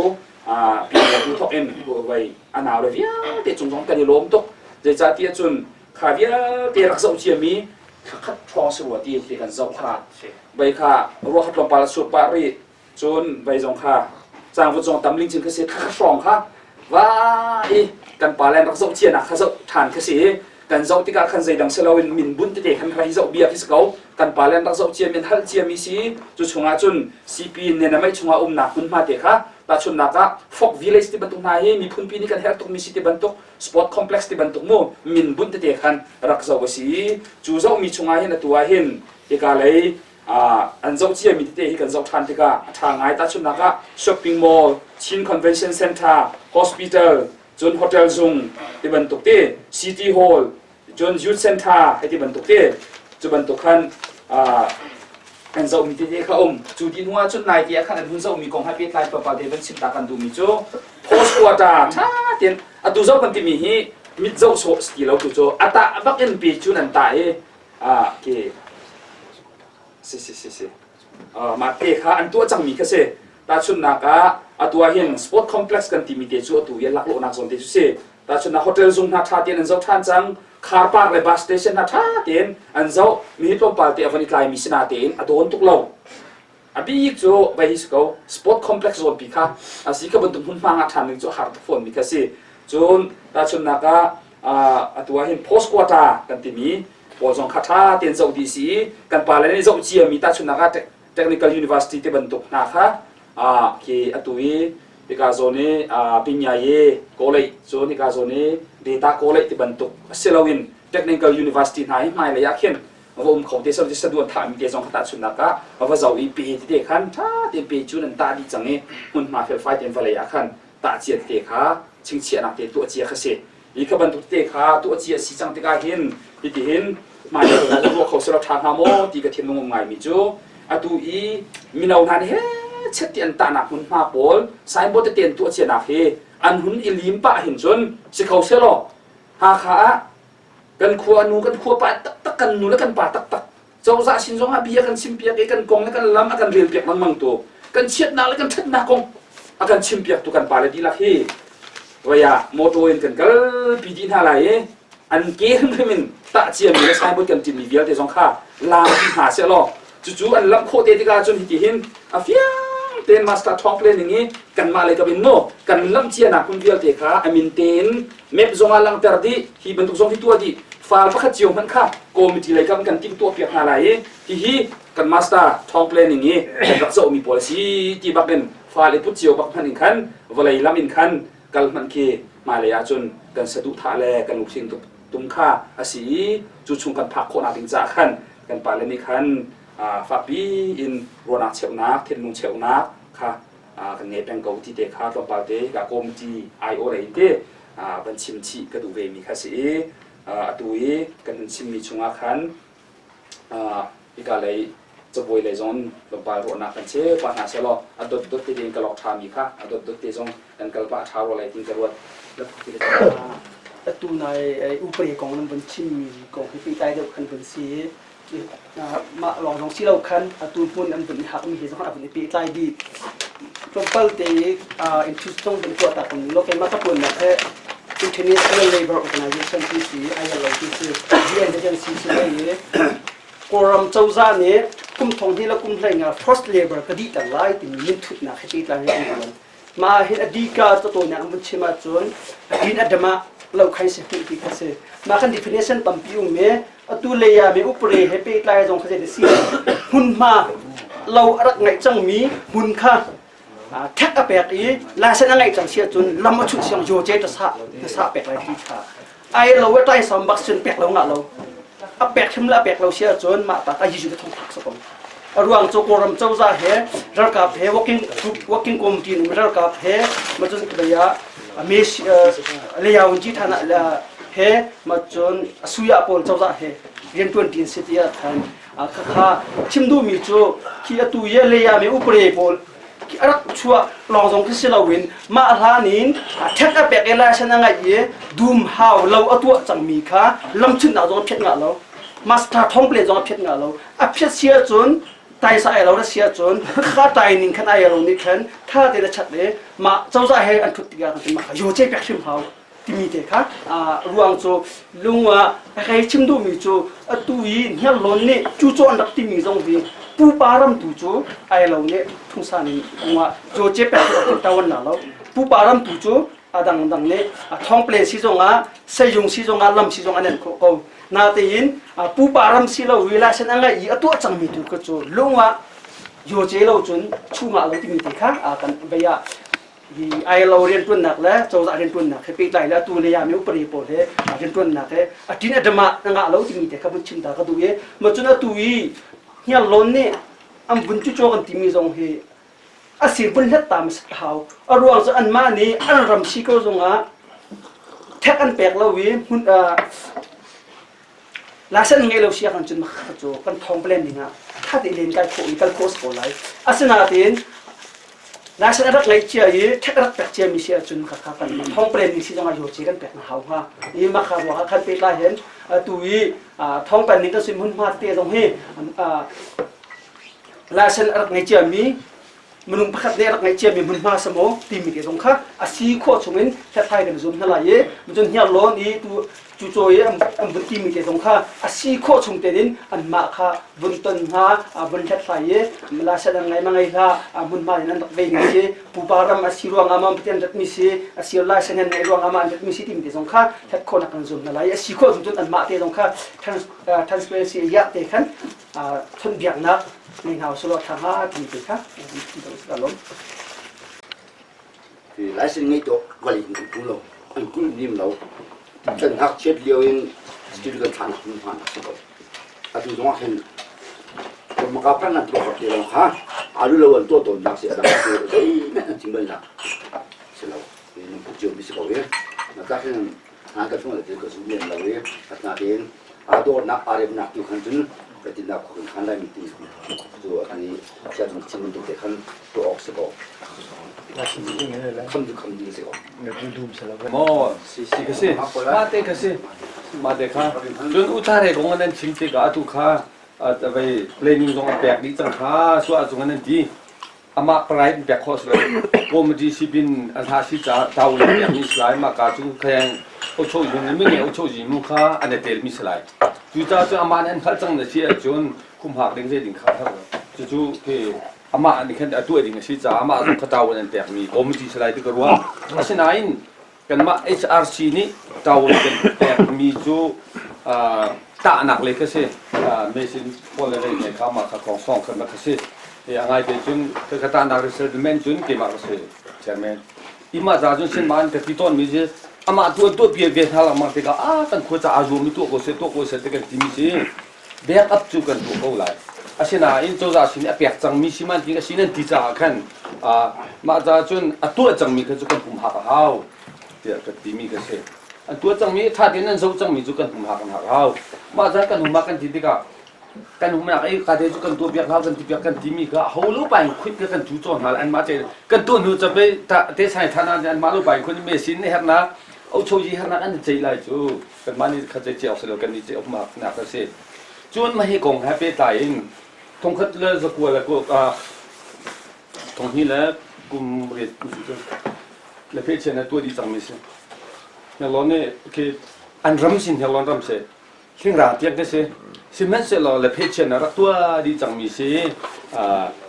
pine tu thawk in voi a nau le vialte cung zong kan i lawm tuk. Zeicahtiah cun kha vialte rak zoh ciami thla khat hrawng si rua ti ti kan zoh kha bai kha ruah kha tlawmpal a sur pah rih. Cun vei zong kha cangvut zong tam lingchin kha si thla khat hrawng kha va i kan pa le an rak zoh cianak kha zoh ṭhan kha si i kan zoh tikah khan zeidang si loin min bunh tete khan rak i zoh bia khi si ko. Kan pa le an rak zoh ciami an halh ciami si cu chungah cun CP nenamei chungah umnak hmunhma te kha tahchunhnak ah Folk Village ti bantuk hna hi miphunpi nih kan herh tukmi si ti bantuk sport complex ti bantuk mu min bunh tete khan rak zoh a si i cu zohmi chungah hin atu ah hin hika lei an zoh ciami tete hi kan zoh ṭhan tikah a ṭha ngai. Tahchunhnak ah shopping mall, Chin Convention Center, hospital, cun hotel zung ti bantuk te, city hall, cun youth center hei ti bantuk te, cu bantuk khan an zohmi tete kha um. Cu ti hnu ah cun nai te ah khan an hun zohmi kong he pehtlai tlawmpal te van chim ta kan duhmi cu post quarter ṭha tein atu zoh kan timi hi mit zoh sawh si ti lo tu cu a tah bak in pe cun an tah i ke si si si si mah te kha an tuah cangmi kha si. Tahchunhnak ah atu ah hin sport complex kan timi te cu atu i laklawhnak zawn te cu si. Tahchunhnak hotel zung hna ṭha tein an zoh ṭhan cang, car park le bus station hna ṭha tein an zoh. Mi hi tlawmpal te a van i tlaimi si natein a dawn tuk lo. A bik cu vai hi si ko, sport complex zawn pi kha a si kha bantuk hmunhma ngah ṭhan ding cu a har tuk fawnmi kha si. Cun tahchunhnak ah atu ah hin post quota kan timi pawl zong kha ṭha tein zoh dih si i kan pale nih zoh ciami tahchunhnak ah Technical University te bantuk hna kha khi atu i hika zawn i Pinyaye College cun hika zawn i Data College ti bantuk si loin Technical University hna hi hmailei ah khin va um kho te so saduan thahmi te zong kha tahchunhnak ah va zoh i pe tete khan ṭha tein pe cu nan tah dih cang i hmunhma felfai tein vawlei ah khan tah cia tete kha chingchiahnak te tuah cia kha si. Hi kha bantuk tete kha tuah cia a si cang tikah hin hitihin hmailei kong ruah kho selaw ṭha hnga maw ti ka thinlung um ngaimi cu atu i mino hna nih hechet ti an tahnak hmunhma pawl signboard tete an tuah cianak hi an hun i lim pah hin cun si kho selaw Hakha ah kan khua nu kan khua pa taktak kan nu le kan pa taktak cozah sin zong ah bia kan chimpiak i kan kong le kan lam a kan relpiak lengmang tu kan chiatnak le kan ṭhatnak kong a kan chimpiak tu kan pale dihlak hi voi ah motor in kan kalpi dih hna lai i an ke hrimhrim in tah ciami le signboard kan ṭinmi vialte zong kha laam dih hna seh law cucu an lamh khawh te tikah cun hiti hin a fiang. tein master thawng planning i kanmah lei kap in maw kan lamh cianak hmun vialte kha a min tein map zong ah langhter dih hi bantuk zong hi tuah dih file pakhat cio hmanh kha committee lei kam kan timhtuah piak hna lai i hihi kan master thawng planning i kan rak zohmi pawl a si ti bak in file i put cio bak hmanh in khan vawlei lam in khan kal hmanh khi hmailei ahcun kan saduhthah le kan lungthin tum kha a si i cu chung kan phak khawhnak ding caah khan kan pale nih khan fakpi in ruahnak cheuhnak thinlung cheuhnak kha kan ngei peng ko ti te kha tlawmpal te ka committee IO lei in te van chim chih ka duh ve mi kha si i atu i kan hun chimmi chungah khan hika lei cabuai lei zong tlawmpal ruahnak kan cheu pah hna sehlaw a dotdot te in ka lok ṭhami kha a dotdot te zong kan kal pah ṭha rua lai tin ka ruat. Atu nai upari kong nan vun chimmi kong hi pehtlai deuh khan vun si i mah lawng zong si lo khan atu hmun an vun i hakmi he zong a vun i pehtlai dih. Tlawmpal te interest zong vun tuah ta kun law keimah ka ṭuannak he International Labour Organization ti si ILO ti si UN agency si lai i Kawlram cozah nih kum thong hnih le kum 15 forced labor ka dihter lai timi minthutnak he pehtlai in an ṭuan. Mah hin a dika catawinak an vun chim ahcun a din a dam ah lo khain si hmuh ti kha si. Mah kan definition tampi um i atu lei ah mi upre he pehtlai zong kha zei si hmunhma lo a rak ngaih cangmi hmun kha thek a pek i license a ngeih cang si ahcun lam a chunh siang yo ce ta sa ta sa pek lai ti kha ai lo e tai sam bak sin pek lo nga lo a pek hrim le a pek lo si ahcun mah ta ka yizu thong thak sa ko a ruang cu kawlram cozah he ralkap he working group working committee in ralkap he ma cun baya me leyaun ji thana he ma cun asuya pawl cozah he riantuan tin si tiah khan khakha chim duhmi cu khi atu ye leya me upre pawl a rak chuah lawng zong khi si loin mah hlan in ṭhek a pek i license a ngeih i dum hau lo a tuah cangmi kha lamchunhnak zong a phiat ngah lo master thong ple zong a phiat ngah lo a phiat si ahcun taisa ai lo na si ahcun kha tai ning khan ai lo nih khan tha te na chat i mah cozah he an thut tikah kan mah kha yo ce pek hrim hau timi te kha ruang cu lung ah a hei chim duhmi cu atu i hniarlawn nih cucaw an rak timi zong hi pupa ram tu cu ai lo nih thungsan in ungah Joce pek tawan la lo pupa ram tu cu a dangdang nih a thawngplen si zongah sayung si zongah lam si zong an en khawh ko natein pupa ram si lo wi la sen a ngai i a tuah cangmi tu kha cu lung ah Joce lo cun chungah lo timi te kha kan vei ah hi ILO riantuannak le cozah riantuannak he pehtlai le atu le mi upari pawl he riantuannak he a tin a dama na ngah lo timi te kha vun chim ta ka duh i ma cun atu i hniarlawn nih an vun cucaw kan timi zong hi a sir vun hlet ta mas hau a ruang cu anmah nih an ram si ko zongah thek an pek lo i hmun License ngei lo si ahcun cun makha cu kan thawng plan ding ah tha te len kai khawh i kal khawh a si ko lai. Asinain license a rak ngeih cia i ṭhek a rak pek ciami si ahcun khakha kan thawng plan ding si zong ah yoce kan pek na hau hnga. I makha ruang ah khan pehtlai hin atu i thawng plan ding kan si hmunhma tete zong hi license a rak ngei ciami minung pakhat nih a rak ngaihciami hmunhma sa maw timi te zong kha a si khawh chungin hlathlai kan zum hna lai i cun hniarlawn i tu cucaw i an vun timi te zong kha a si khawh chung tein anmah kha vun ton hna vun hlathlai i la set an ngai ma ngei hlah hmunhma in an rak vei mi si pupa ram a si ruangah ma pathian rat mi si a si lai sen an ngeih ruangah ma an rat mi si timi te zong kha hlat khawhnak kan zum hna lai a si khawh chung cun anmah te zong kha transparency ya te khan chawnhbiaknak ngei hna usih law ṭha hnga timi te kha ka lawm. License ngei to vali in kan hmu lo an kul nim lo kan ngakchiat lio in still kan thlan hmu hna si ko atu zong ah khin maka pran an tuah te lo kha alu lo an tuah tawn nak si adang cu zeihmanh an chim bal nak si lo nan puk cio mi si ko i na ta khin hna ka chung le ka zum lem lo i asinain aa dawtnak aa remnak tu khan cun ka tinnak khua kan khan lai mi ti cu a i sian chim bantuk te khan tuah awk si ko kham cu kham ding si ko Maw si si ka si ma te ka si ma te kha cun uthare kong nan chim tikah atu kha vei planning zong a pek dih cang kha suah cung nan ti amah parai in pek khawh si lo committee sipin a hla si ca tau in pek mi si lai mah ka cu kheng ocho yin mi nge ocho yin mu kha an i tel mi si lai cu ca cu amah nih an hngalh cang na si ahcun khumhak ding zei ding kha cu cu khi. Amah nih khan a tuah ding a si caah amah zong kha tawon an pekmi committee si lai ti ka ruah. Asinain kanmah HRC nih tawon kan pekmi cu tahnak le kha si machine pawl le rei kha mah kha kong song kha kha si. A ngai te cun ka tahnak resettlement cun keimah ka si chairman. Imah za cun sin man ka ti tawn mi si amah tu an tuah piak ve hna lengmang tikah a kan khua ca aa zuam mi tuah ko seh tuah ko seh ti kan timi si. Backup cu kan tuah ko lai. Asinain cozah sin i a pek cangmi si man ti a si nan ti caah khan mah caah cun a tuah cangmi kha cu kan humhak a hau tiah ka timi ka si. An tuah cangmi ṭha tein an zoh cangmi cu kan humhak an hak a hau. Mah caah kan humhak kan ti tikah kan humnak i ka te cu kan tuah piak hau kan ti piak kan timi kha ho lo pa in khuit kha kan cu cawn hna anmah te kan tuah hnu cape te sai than ah anmah lo pa in khun me sin hernak ochoji hernak an ceih lai cu kanmah nih kha ce awk si lo kan nih ce awk nak a si cun mah hi kong he pehtlai in thongkhat le zakua le thonghnih le kum riat cu le phe na tuah dih cangmi si Hniarlawn nih khi an ram sin Hniarlawn ram si hlingrang tiang khi si sihmanhsehlaw le phe na rak tuah dih cangmi si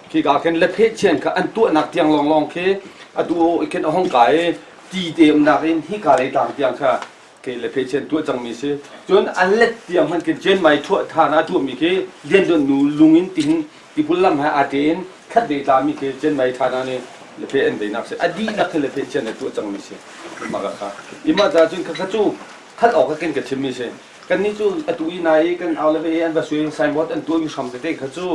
khi ka khin le phe kha an tuahnak tiang lawnglawng khi atu khin a hong kai ti te umnak in hi ka lei tlang tiang kha ke le phe chen tuah cangmi si cun an let tiang hman khin chen mai thuah than a tuahmi khi lian don nu lung in tihin tipul lam he aa tein khat ve tlami khi chen mai than ah nih le phe an veinak si a dihlak khi le phe chen a tuah cangmi si maka kha ima ca cun kha kha cu khat awk ka kin ka chimmi si kannih cu atu i nai kan au le ve an va sui signboard an tuahmi hram tete kha cu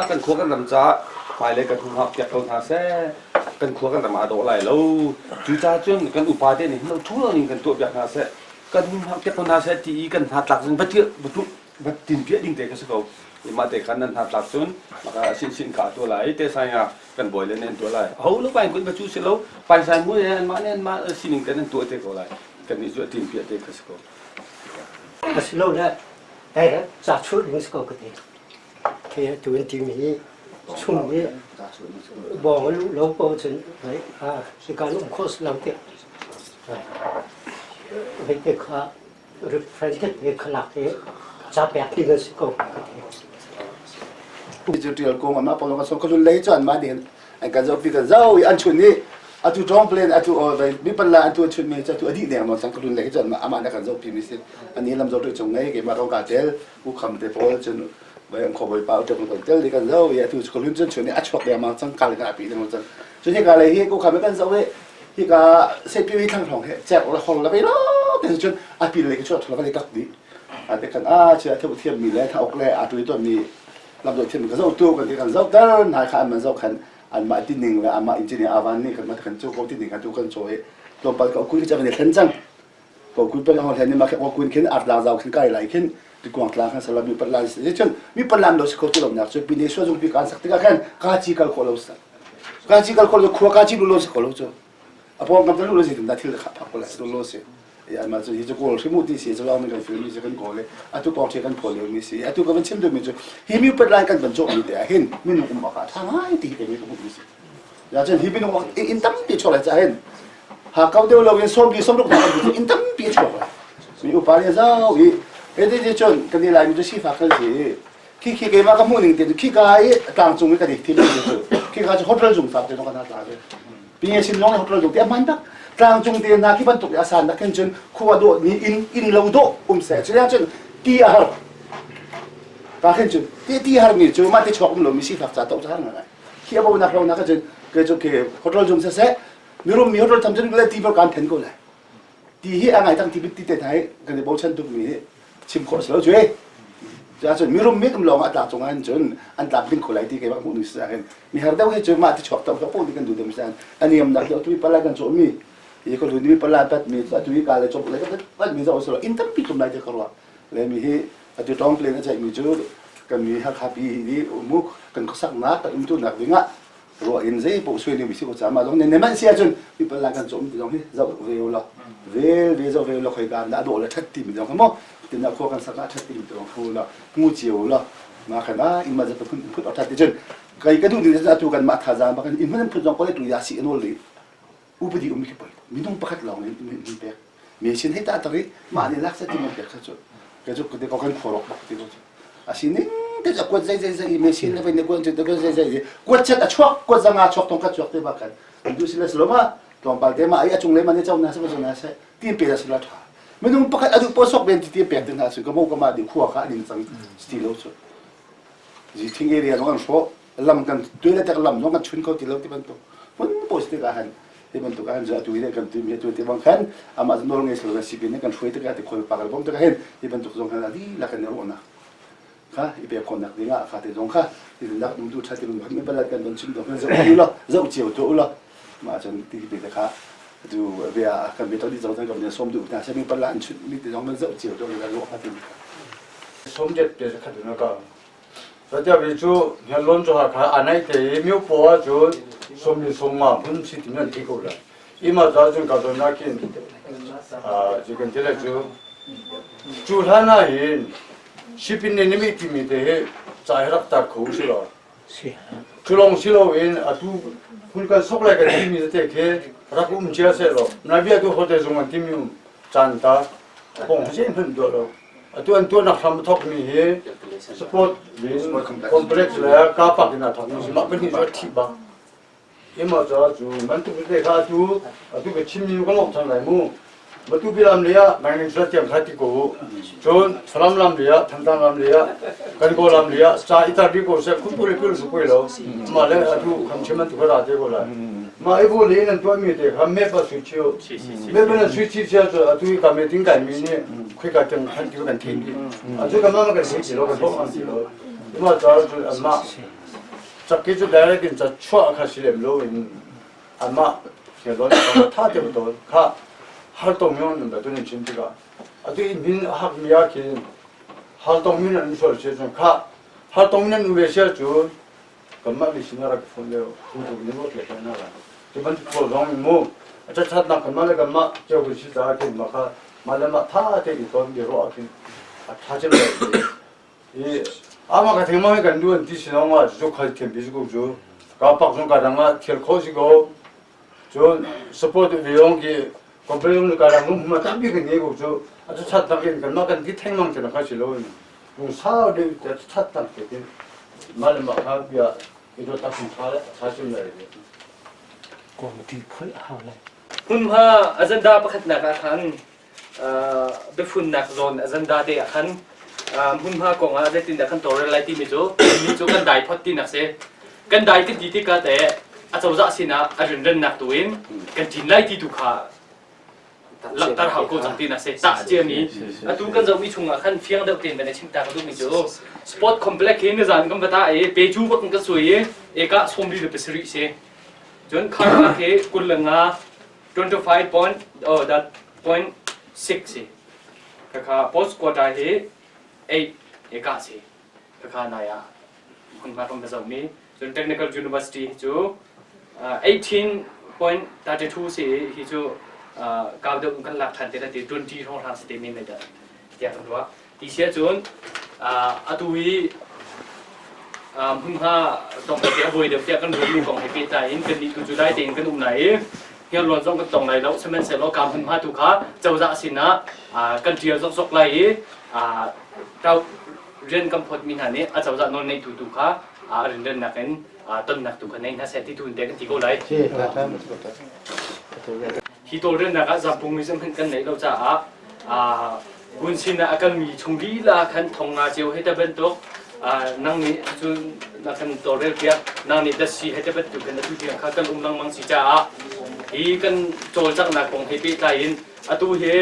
kan khua kan ram caah hmailei kan humhak piak ko hna seh kan khua kan ram aa dawh lai lo cucaah cun kan upa te nih hin thu lo ning kan tuah piak hna seh kan humhak piak ko hna seh ti i kan hna tlak cun va va va tin piah ding te ka si ko mah te khan nan hna tlak cun maka sin sin ka tuah lai te sai nga kan bawi le nen tuah lai ho lo pain kun va cu si lo paisai mu an mah ne an mah sining te nan tuah te ko lai kan nih cu tin piah te ka si ko Asilole direct ca chuah ding si ko ka ti. Khi atu an timi hi chung i bawng a luh lo paoh cun hika an um khawh si lo tiah hei te kha referendum he kha lak i ca pek ding an si ko ka ti. Cu tial kung amah pawng ka so ka lun lei cu anmah nih an kan zohpi kan zo i an chun i atu tawng plan atu mi panla an tu an chun mi cu atu a dih deng nawn cang ka lun lei cu amah nih kan zohpi mi si ani lam zo tu chung ngei keimah rong ka tel u kham te pawl cun vai an kho bawipa u tek kan tel di kan zo i atu ka lun cun chun i a chuak deng mang cang kal ka pi deng cang cun hi ka lei hi ku kham kan zo i hi ka se pi thlang thong he chek la hol la ve lo te cun a pi le ka chuak thla ka le kak di a te kan a chia theu thiam mi le tha ok le a tu to mi lam zoh thiam ka zoh tu kan ti kan zoh ter nai kha an man zoh khan anmah tining le amah engineer avan nih kan mah kan cu ko tining kha tu kan caw i tlawmpal ka kun cang ni thlen cang ko kun pe hong thlen ni ma ko kun khin art la zau khin kai lai khin ti kuang tlang khan salam mi patlan si cun mi patlan lo si kho ti lo nak cu pine suwa zung pi kan sak tikah khan ka chi kal kho lo sa ka chi kal kho lo khua ka chi lu lo si kho lo cu a pawng kam lu lo si da thil kha phak ko la lo si anmah cu hi cu kawl hrim u ti si cu lawng kan film mi cu kan kawl i atu kong ṭhe kan phawl lio mi si atu ka van chim duhmi cu hi mi upat lai kan van cawh mi te ah hin minung um awk ah ṭha ngai ti hi kei mi ka hmuh mi si ya cun hi minung inn tampi chuak lai caah hin ha kau deuh lo in sawmli sawmruk hna kan inn tampi chuak lai mi upa nih zau i he ti cun kan i lai mi cu sifak kan si khi khi keimah ka hmuh ning te cu khi ka i tlangcung i kan i thim mi cu khi ka cu hotel zung fak te kan tla ve Pinge sin lawng hotel zung te a hman tak tlangcung te hna khi bantuk i a san nak khin cun khua dawh ni inn inn lo dawh um seh cu cun ti a har ka khin cun ti ti har mi cu mah ti chuak um lo mi sifak ca to ca har ngai khi a bo nak lo nak cun ke cu ke hotel zung se seh mirum mi hotel tham cun le ti kan then ko lai Ti hi a ngai tang ti ti te hna hi kan i bochan tuk mi hi chim khawh si lo cu cun mirum mi kum lawng ah tlak cung ah cun an tlak ding kho lai ti keimah hmuh ning si ahhin mi har deuh hi cu mah ti chuak to po ti kan duh deuh si a niam nak deuh tu pala kan cawh mi hi ko mi pala pat mi atu hi ka le cawp le pat mi zo so in tampi tlum lai te ka ruah le mi hi atu tawng plen a ceih mi cu kan mi Hakha pi hi umuk kan khuasak nak kan umtu nak ding ah ruah in zei paoh suai ding si ko ca mah zong ne man si ahcun people la kan cawm ti zong hi zoh ve u law vel ve zoh ve u law khoi ka dah dawh le that ti mi zong mo tin na khua kan sak ah that ti mi zong hu la hmu cio la ma khan a in ma zat phun phut that ti cun kai ka duh ding atu kan mah thazaang bak in hmun phut zong ko le tu ya si anol li upadi um khi poi minung pakhat lawng in in pek me sin hei ta tari mah ni lak sa ti mo pek sa chu ka chu ko kan khorok bak ti ko chu asi ning. te a kuat zai zai zai machine le vai kuat te kuat zai zai kuat chet a chuak kuat zanga chuak tong ka chuak te ba kan an du sila sloma tlawmpal te ma ai a chung le ma ne chau na se ma na se tin pe da sila tha minung pakhat adu po sok ben ti ti pek te na su ka mo ka ma di khua kha ding chang sti lo chu ji thing area zong an hro lam kan tuai le tek lam zong kan chun ko ti lo ti bantuk mun post te ka han ti bantuk an za tu le kan tu mi tu ti bang khan ama nawl ngei slo si pin kan hruai te ka ti khol pa kan bom te ka hen ti bantuk zong khan adi la kan ro na kha i pe khon nak dinga kha te zong kha ti nak dum tu tha ti mun mi balat kan don chim do kan zo u la zo chiu to u la ma chan ti ti te kha tu bia kan be to di zong kan kan som du ta se mi pala an chut mi te zong kan zo chiu to la ro kha ti som det te kha tu na ka Ratiapi cu Hniarlawn cu Hakha a naih te i miopaw ahcun sawmli sawmnga hmun si timi an thei ko lai. Ima ca cun ka zawn ah khin cu kan ti lai cu. Cu hlan ah hin sipin nih nimi timi te hi ca hi rak tar kho si law. Cu lawng si loin atu hun kan sok lai kan timi tete khi rak um cia seh law. Na bia tu hote zung an timi um caan ta kong zeihmanh tuah lo. Atu an tuahnak hram a thawkmi hi sport complex le car park in aa thawkmi si. Mah pahnih cu a thih bak. Ima ca cu bantuk te kha atu atu ka chimmi ka lawk than lai mu. Matupi lam lei ah Mangling Sura tiang kha ti ko u. Cun Falam lam lei ah Thantlang lam lei ah Kankaw lam lei ah ca i tar dih ko seh khumtu le pil su pui lo. Mah le atu kham chim an tu kha ra te ko lai. Mah i bu le nan tuahmi te kha map a sui chio. Map nan sui chi sia cu atu i ka meeting kai mi nih khoi ka tiang khan ti kan thei ti. Atu ka mama kan thei ti lo kan bawk an ti lo. Ima ca cu anmah cakki cu direct in ca chuah kha si lem lo in anmah ke lon tha te to kha har tong mi nan tu nin chim tikah atu i min hak mi ah khin har tong mi nan sual che cun kha har tong nan ve sia cu kanmah mi sin rak phone leo thu tu ni mo ke na la ti ban ko zong mi mu a chat chat nak kanmah le kanmah cheu kun si ta khin ma kha ma le ma tha te i ton di ro khin a tha chem le i ama ka theng ma kan du an ti sinong ma chu khal them bi ku chu ka pak zong ka dang a thial kho si ko cun support ve yong ki complain ka dang num ma tampi kan nge ko chu a chu chat tak in kan ma kan ti theng mang chen kha si lo in lung sau de te chat tak te tin ma le ma kha bia i do tak tha tha sim lai Committee phul hau lai. Hmunhma agenda pakhatnak ah khan biafunnak zawn agenda te ah khan hmunhma kong ah zeitindah kan tawlrel lai timi cu mi cu kan dai phot tinak si. Kan dai kan ti tikah teh acozah sinah a rianrennak tu in kan ṭin lai ti tu kha langhter hau ko cang ti na si. Tah ciami atu kan zohmi chungah khan fiang deuh tein van i chim ta ka duhmi cu sport complex hi nizan kan va tah i pe cu bak in kan sui i eka 47 si. Cun kharnak hi 25 25 point oh that point 6 si. Khakha post quota hi 8 eka si. Khakha nai ah hmunhma kan va zohmi. Cun Technical University cu 18.32 si hi cu kau deuh kan lak ṭhan te ti 20 hrawng hlang si te men lai dah tiah kan ruah. Ti si ahcun atu i hmunhma tong te a buai deuh tiah kan ruahmi kong he pehtlai in kannih tu cu dai tein kan um lai i hniarlawn zong kan tong lai lo sihmanhsehlaw ka hmunhma tu kha cozah sinah kan ṭial zokzok lai i rian kan phawtmi hna nih a cozah nawl neitu tu kha a rinrennak in tonnak tu kha nei hna seh ti tu in te kan ti ko lai. Hi tawlrelnak ah zampung museum hmanh kan neih lo caah gun sin ah a kalmi chung lila khan thong nga cio he te bantuk nang nih cun na kan tawlrel piak nang nih dasi he te bantuk kan atu tiang kha kan um lengmang si caah hi kan cawlcanghnak kong he pehtlai in atu hi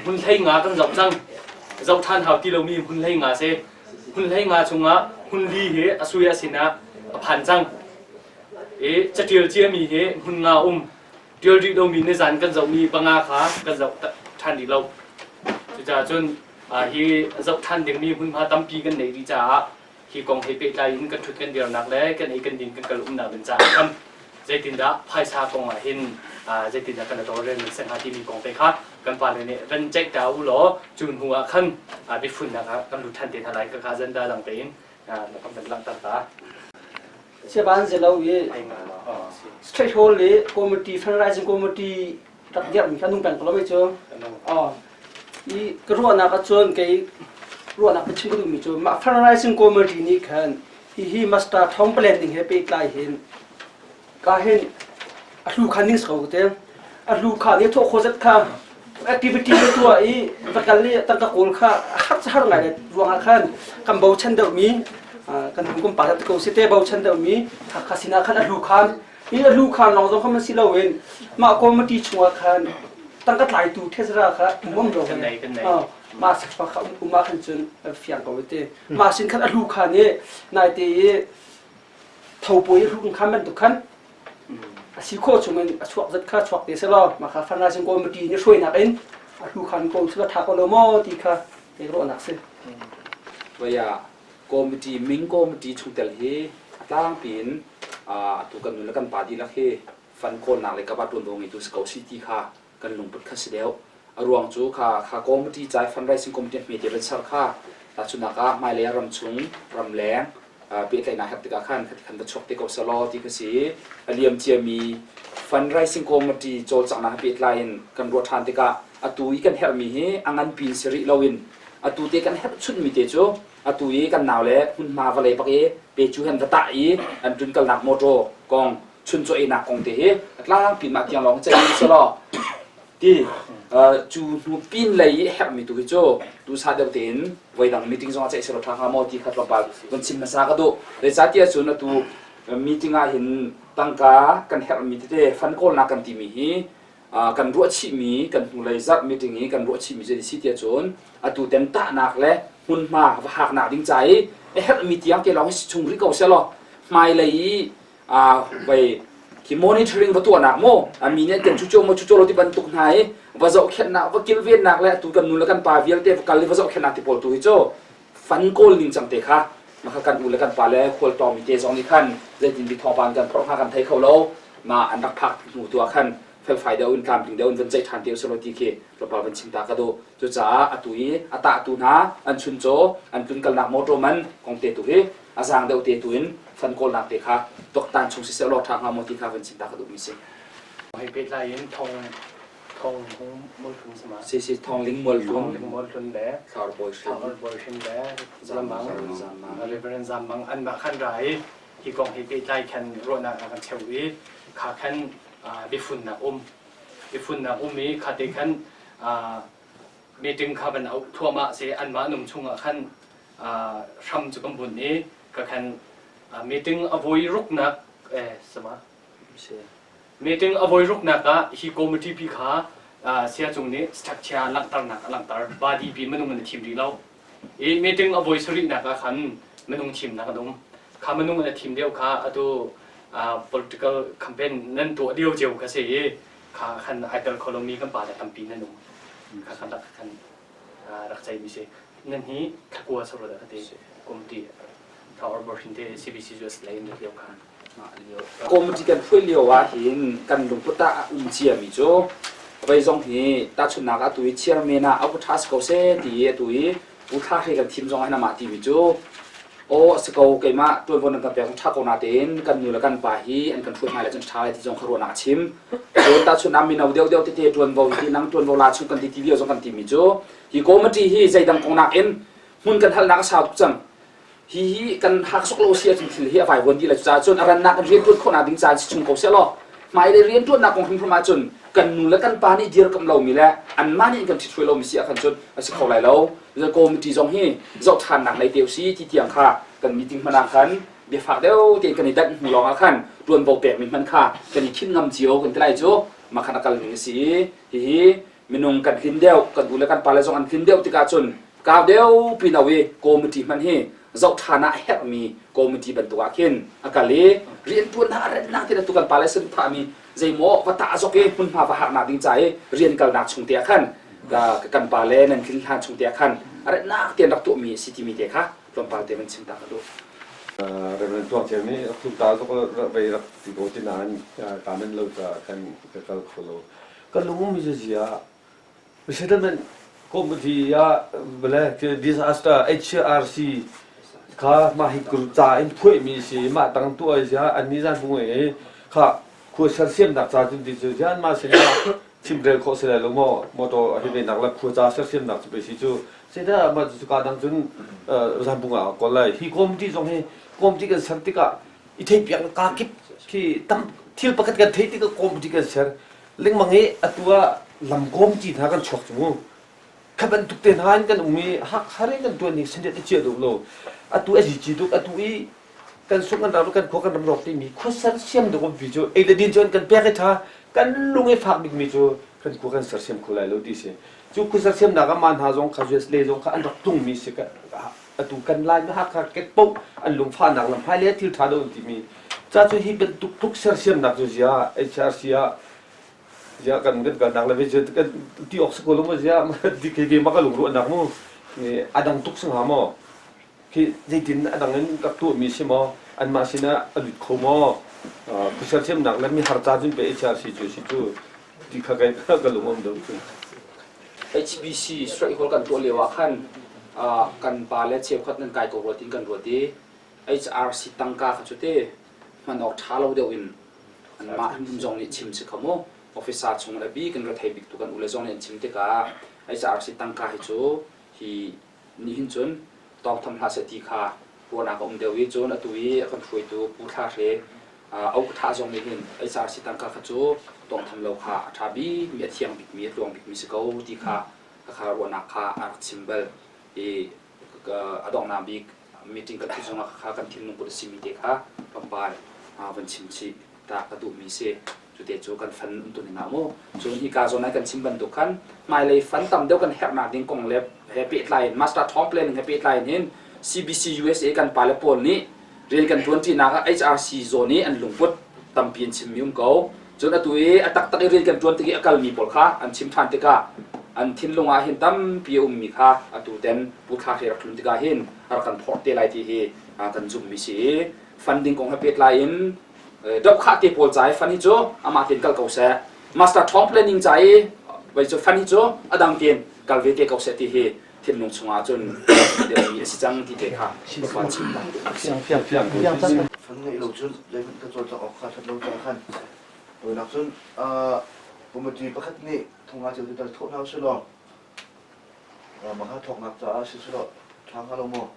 hmun hlei nga kan zoh cang zoh ṭhan hau ti lomi hmun hlei nga si hmun hlei nga chungah hmun li hi a sui a sinah a phan cang i caṭial ciami hi hmun nga um ṭial rih lomi nizan kan zohmi panga kha kan zoh ṭhan rih lo cucaah cun hi zoh ṭhan dingmi hmunhma tampi kan neih rih caah hi kong he pehtlai in kan ṭhut kan dirnak le kan ei kan din kan kal umnak ding caah khan zeitindah phaisa kong ah hin zeitindah kan tawlrel nan si hnga timi kong te kha kan pale nih van ceih ta u law cu hnu ah khan biafunnak ah kan lut ṭhan te hna lai ka kha zanda dang tein na kan van langhter ta. Siaban zelo i straight hall le committee fundraising committee rak dirh mi kha nung peng ko lo mei cu. I ka ruahnak ahcun kei Ruahnak ka chim ka duhmi cu mah fundraising committee nih khan hihi master thong plan ding he pehtlai hin ka hin a hlu khan ning ko te a hlu kha nih thawh kho zat kha activity ka tuah i va kal i tangka kawl kha har har ngai le ruangah khan kan bochan deuh mi kan hung kum pa ko si te bochan deuh mi kha sinah khan a hlu khan i a hlu khan lawng zong kha man si loin mah committee chungah khan tangka tlaitu thesara kha umam ro mah sakpa kha um ah khan cun fiang ko te mah sin khan a hlu khan i nai te i thopawi a hlu khan bantuk khan a si khawh chungin a chuak zat kha chuak te selaw mah kha fundraising committee nih hruainak in a hlu khan ko selaw tha ko lo maw ti kha te ruahnak si. Vaya committee ming committee chungtel hi a tlangpi in atu kan nu le kan pa dihlak hi fund kawlnak le kapa ṭuanvo ngeitu si ko si ti kha kan lungput kha si deuh. A ruang cu kha kha committee ca fundraising committee hmete van ser kha tahchunhnak ah hmailei ah ramchung ramleng pehtlaihnak herh tikah khan khati khan va chuak te ko selaw ti kha si. A liam ciami fundraising committee cawlcanghnak he pehtlai in kan ruah ṭhan tikah atu i kan herhmi hi a nganpi in si rih loin atu te kan herh chunhmi te cu atu i kan nau le hmunhma vawlei bak i pecu han va tah i an tlunkalnak motor kong chuncaw einak kong te hi a tlangpi mah tiang lawng ceih mi selaw ti cu hnu pin lei i herhmi tu hi cu duhsah deuh tein voidang meeting zong ah ceih selaw ṭha hnga maw ti kha tlawmpal vun chim hmasa ka duh. Zeicahtiah cun atu meeting ah hin tangka kan herhmi tete fund kawlnak kan timi hi kan ruahchihmi kan hnulei zarh meeting i kan ruahchihmi cu si tiah cun atu ten tahnak le hmunhma va haknak ding ca i a herhmi tiang te lawng hi si chung rih ko selaw hmailei i vei khi monitoring va tuahnak maw mi nih kan cucu maw cucu lo ti bantuk hna i va zohkhenhnak va kilvennak le atu kan nu le kan pa vialte va kal i va zohkhenhnak ti pawl tu hi cu fan kawl ning cang te kha maka kan u le kan pa le khual tawngmi te zong nih khan zeitin bi thawngpang kan phorh hnga kan thei kho lo ma an rak phak hnu tu ah khan felfai deuh in tlamtling deuh in van ceih ṭhan te usih law ti khi tlawmpal van chim ta ka duh. Cucaah atu i a tahtu hna an chuncaw an tlunkalnak motor man kong te tu hi a zaang deuh te tu in fan kawlnak te kha tuaktan chung siseh law ṭha hnga maw ti kha van chim ta ka duhmi si. Hei pehtlai in thong thong hung mualhlun sama. Si si thong ling mualhlun. Thong ling mualhlun le Thar Bawi Hrin. Thar Bawi Hrin le Zamang Reverend Zamang an mah khan ra i hi kong he pehtlai khan ruahnak a kan cheuh i kha khan biafunnak um biafunnak um i khate khan meeting kha van auh thuahmah si anmah nung chungah khan hram cu kan bunh i ka khan meeting a voi ruknak eh sama meeting a voi ruknak ah hi committee pi kha sia cung nih structure langhternak a langhter body pi minung an thim rih lo i meeting a voi sarihnak ah khan minung thimnak an um kha minung an thim deuh kha atu political campaign nan tuah lio cio kha si i kha khan ai tel kho lomi kan pa le tampi nan um kha khan rak khan rak ceih mi si nan hi thlakua saro da te committee thawr borhin te CBC US lei in lio kha Committee kan hruai lio ah hin kan lungput ah a um ciami cu vei zong hi tahchunhnak ah atu i chairman ah a ṭha si ko seh ti i atu i Pu Thla Hre kan thim zong ah hin amah timi cu aw a si ko keimah ṭuanvo nan kan pek zong ṭha ko natein kan nu le kan pa hi an kan hruai hna le cun ṭha lai ti zong kha ruahnak a chim. Cun tahchunhnak mino deuhdeuh tete ṭuanvo hi nang ṭuanvo la chung kan ti ti lio zong kan timi cu hi committee hi zeidang kong nakin hmun kan halnak a sau tuk cang. Hi hi kan hak sok lo si ahcun thil hi a vaivuan dih lai. Cucaah cun a rannak in rianṭuan khawhnak ding caan si chung ko seh law hmailei rianṭuannak kong hrimhrim ahcun kan nu le kan pa nih dirkamh lomi le anmah nih an kan ṭhithruai lomi si ahkhan cun a si kho lai lo. Committee zong hi zoh ṭhannak nei te usih ti tiang kha kan meeting hmanh ah khan biafak deuh tein kan i danh hnu lawng ah khan ṭuanvo pekmi hmanh kha kan i khinh ngam cio kan ti lai cu mah khan a kal ning a si i hihi minung kan tlin deuh kan u le kan pale zong an tlin deuh tikah cun kau deuh pino i committee hmanh hi zoh ṭhan ah herhmi committee bantuk ah khin a kal i rianṭuan hna rennak tin atu kan pale san thahmi zeimaw va tah zok i hmunhma va haknak ding ca i rian kalnak chung te ah khan kan pale nan tlin hlan chung te ah khan a rennak tein rak tuahmi si timi te kha tlawmpal te van chim ta ka duh. Reverend Tuang Ceu nih rak tlung ta zok vei rak ti ko ti nain ka men lo caah khan ka kal kho lo. Kan lung mi zia settlement committee ah bale disaster HRC kha mah hi ca in phuai mi si mah tang tu ai zia an ni zan bu ngai kha khua sersiamnak ca cun ti cu zian ma sin ah. Chimrel khawh si lai lo maw? Motor a hi venak le khuaca sersiamnak cu pei si cu. Zeidah mah cu ka dang cun zambung ah kawl lai. Hi committee zong hi committee kan ser tikah i theihpiak ka kip khi tam thil pakhat kan theih tikah committee kan ser lengmang i atu ah lam committee hna kan chuak cu mu. Kha bantuk te hna in kan um i Hakha re kan tuan ning sandet a chia duh lo. Atu a zici tuk atu i kan sung kan ram kan khua kan ram rawk timi khua sersiam duk umpi cu ei le din cu an kan pek i ṭha kan lung i fak bikmi cu kan khua kan sersiam kho lai lo ti si cu khua sersiamnak ah mah hna zong kha US le zong kha an rak tlungmi si atu kan lai mi Hakha ket poh an lungfahnak lam hmai le thil ṭha lo an timi ca cu hi bantuk tluk sersiamnak cu zia HRC ah zia kan kan kalnak le ve kan ti awk si ko lo mu zia di ke ma ka lungruahnak mu a dang tuk sing ha maw Khi zeitin a dang in rak tuahmi si maw? Anmah sinah a lut kho maw? Khuasel thiamnak le mihar ca cun pe HRC cu si cu ti kha kai ka lung um deuh cu. HBC Straight Hall kan tuah lio ah khan kan pa le cheukhat nan kai ko rua tin kan ruat i HRC tangka kha cu te hman awk ṭha lo deuh in anmah hmun zong nih chim si kha mu officer chung le bik in rethei bik tu kan ule zong nih an chim tikah HRC tangka hi cu hi Nihin cun tawngtham hlah seh ti kha ruahnak a um deuh i cun atu i a kan hruaitu Pu Thla Hre Auh Tha zong nih hin HRC tangka kha cu tawngtham lo kha a ṭha bikmi, a thiang bikmi, a tluang bikmi si ko ti kha kha ruahnak kha a rak chim bal i a donghnak bik meeting kan ṭhut zongah kha kan thinlung put a simi te kha tlawmpal van chim chih ta ka duhmi si. Cute cu kan fan um tu ning ah mu. Cun hika zawn ah kan chim bantuk khan hmailei fan tam deuh kan herhnak ding kong le he pehtlai in Master Thawng Planning he pehtlai in hin CBC USA kan pale pawl nih rian kan ṭuanṭinak ah HRC zawn i an lungput tampi an chimmi um ko. Cun atu i a taktak i rian kan ṭuan tik i a kalmi pawl kha an chim ṭhan tikah an thinlung ah hin tampi a ummi kha atu ten Pu Thla Hre rak tlun tikah hin a rak kan phorh te lai ti hi kan zumhmi si i funding kong he pehtlai in Dopkhah te pawl ca i fan hi cu amah tein kal ko seh. Master Thawng planning ca i vai cu fan hi cu a dang tein kal ve te ko seh ti hi thinlung chungah cun deuhmi a si cang ti te kha ka chim ta. Fiang fiang fiang. Fan ngeih lo cun zeihmanh ka cawlcangh awk kha ṭhat lo caah khan tawinak cun committee pakhat nih thong aa ceu ti tal thawh hna usih law mah kha thawknak caah si selaw ṭha hnga lo maw?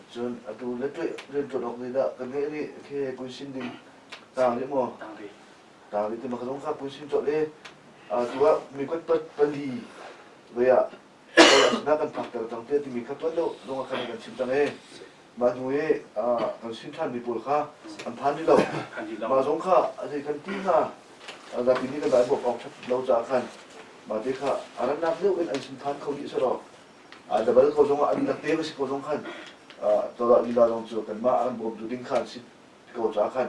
Cun atu le rianṭuan awk nih dah kan ngeih rih khi puisin ding tang rih maw? Tang rih ti ma ka zong kha puisin cawlh i tu ah mi kuat pali vei ah sinah kan phakter cang tiah timi kha tuan deuh zong ah khan kan chim cang i mah hnu i kan sin ṭhanmi pawl kha an phan rih lo. Mah zong kha zei kan ti hna zapi nih kan dai bawk awk ṭhat lo caah khan mah te kha a rannak deuh in an sin phan kho dih selaw a dabal ko zong ah a dihlak te va si ko zong khan cozah lila zong cu kanmah an bawmtu ding khan si ko caah khan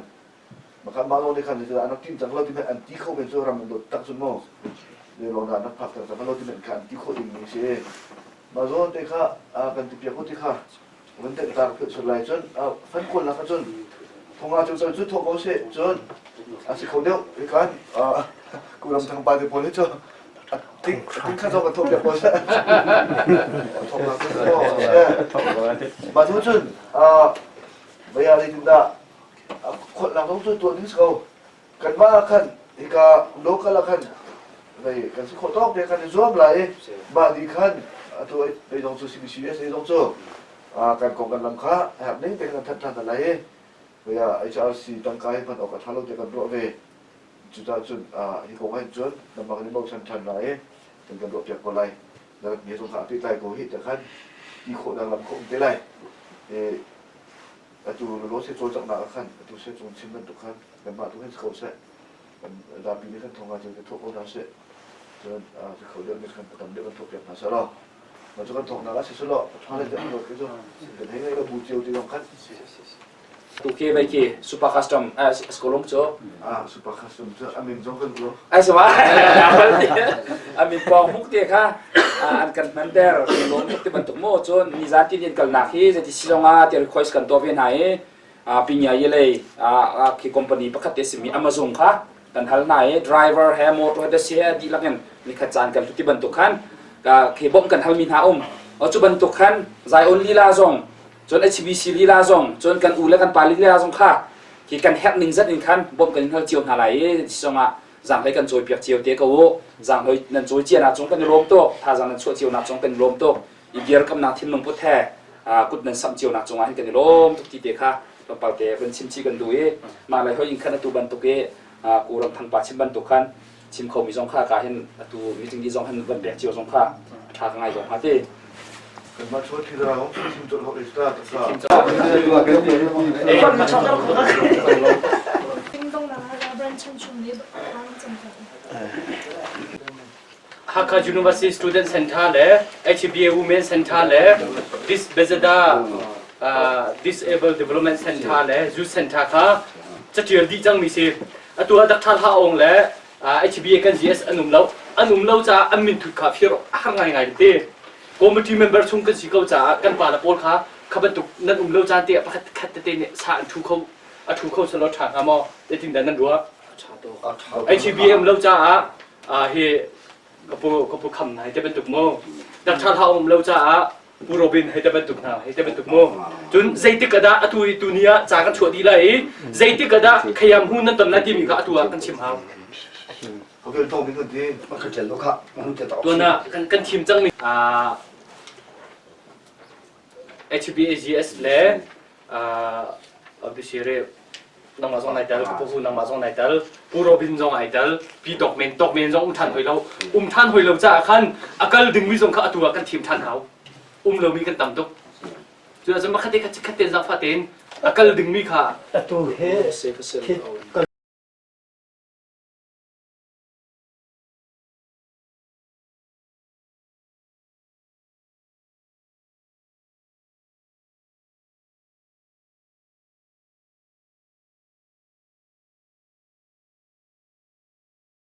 makhan mah lawng nih khan zeitindah an rak tim cang lo ti an ti kho men cu ram an dawt tak cun maw lawng dah an rak phak cang lo ti kha an ti khawh dingmi si mah zawn te kha kan ti piak ko ti kha Van dek tar philh sual lai cun fan kawlnak ah cun thonga cu cu thawk ko seh cun a si kho deuh kan kuram thang pa te pawl hi cu ting ting kha zong kan thawk piak ko seh thawknak cu mah cu cun vaya zeitindah kholhnak zong cu tuah ding si ko Kanmah ah khan hika local ah khan vei kan si khawh tawk te kan i zuam lai i mah ni khan atu ei zong cu CBCUSA zong cu kan kong kan lam kha a herh ning te kan thanh ṭhan hna lai i vei ah HRC tangka hi hman awk a ṭha lo te kan ruah ve. Cucaah cun hi kong ah hin cun nangmah kan i bochan ṭhan lai i kan kan ruah piak ko lai. Na rat mi zong kha a pehtlai ko hih te khan ti khawhnak lam kha um te lai. Atu lawlaw se cawlcanghnak ah khan atu se cung chim bantuk khan kanmah tu hin si ko seh kan zapi nih khan thong ah cun thawh ko hna seh cun si kho deuh nih khan a tam deuh kan thawh piak hna seh law mah cu kan thawknak ah si seh law a ṭha le deuh lo khi cu kan hei ngei lo bu cio ti zong khan Tu ke bai ke super custom skolom cu ah super custom cu amin zong kan lo ai sama amin pong huk te kha an kan hmanter lawm tuk ti bantuk maw cun nizan tin in kalnak hi zeiti si zongah ti request kan tuah ve hna i pinya ye lei khi company pakhat te simi Amazon kha kan hal hna i driver he motor he si he dihlak in nikhat caan kan ti bantuk khan khi bawmh kan halmi hna um cu bantuk khan Zion lila zong cun HBC lila zong cun kan u le kan pa lila zong kha khi kan herh ning zat in khan bawmh kan in hal cio hna lai i zongah. Zaanghlei kan cawipiak cio te ko u. Zaanghlei nan cawi cia nak cung kan i lawm tuk. Thazaang nan chuah cio nak cung kan i lawm tuk. I dirkamnak thinlung put he kut nan samh cio nak cungah hin kan i lawm tuk ti te kha tlawmpal te vun chim chih kan duh i mah lei hoi in khan atu bantuk i Ku Ram Thang pa chim bantuk khan chim khomi zong kha ka hin atu meeting di zong hin van pek cio zong kha a ṭha ka ngai ko hnga ti. Kanmah chuan thil ra hong chim colh hok ta ta sa. Hakha University Student Center le HBA Women Center le Dis Bezada Disable Development Center le Youth Center kha catial dih cangmi si. Atu ah Dr. Hla Aung le HBA kan GS an um lo. An um lo caah an minthut kha fir a har ngaingai te. Committee member chung kan si ko caah kan pa le pawl kha kha bantuk nan um lo caan te ah pakhat khat tete nih sa an thu kho a thu kho selaw ṭha hnga maw? Zeitin dah nan ruah? HBA um lo caah hi ka pu ka pu kham hna hei te bantuk mu. Dr. Hla um lo caah Pu Robin hei te bantuk hna hei te bantuk mu. Cun zeitik ah dah atu i tuni ah ca kan chuah dih lai i zeitik ah dah khayam hu nan ton lai timi kha atu ah kan chim hau. Tuan ah kan kan thim cangmi HBAGS le Abisire nangmah zong nai tel ka pu nangmah zong nai tel Pu Robin zong ai tel Pi Tawk Men Tawk Men zong um ṭhan hoi lo um ṭhan hoi lo caah khan a kal dingmi zong kha atu ah kan thim ṭhan hau um lomi kan tam tuk cu ahcun makhat te khat khat te zaangfah tein a kal dingmi kha atu he kan.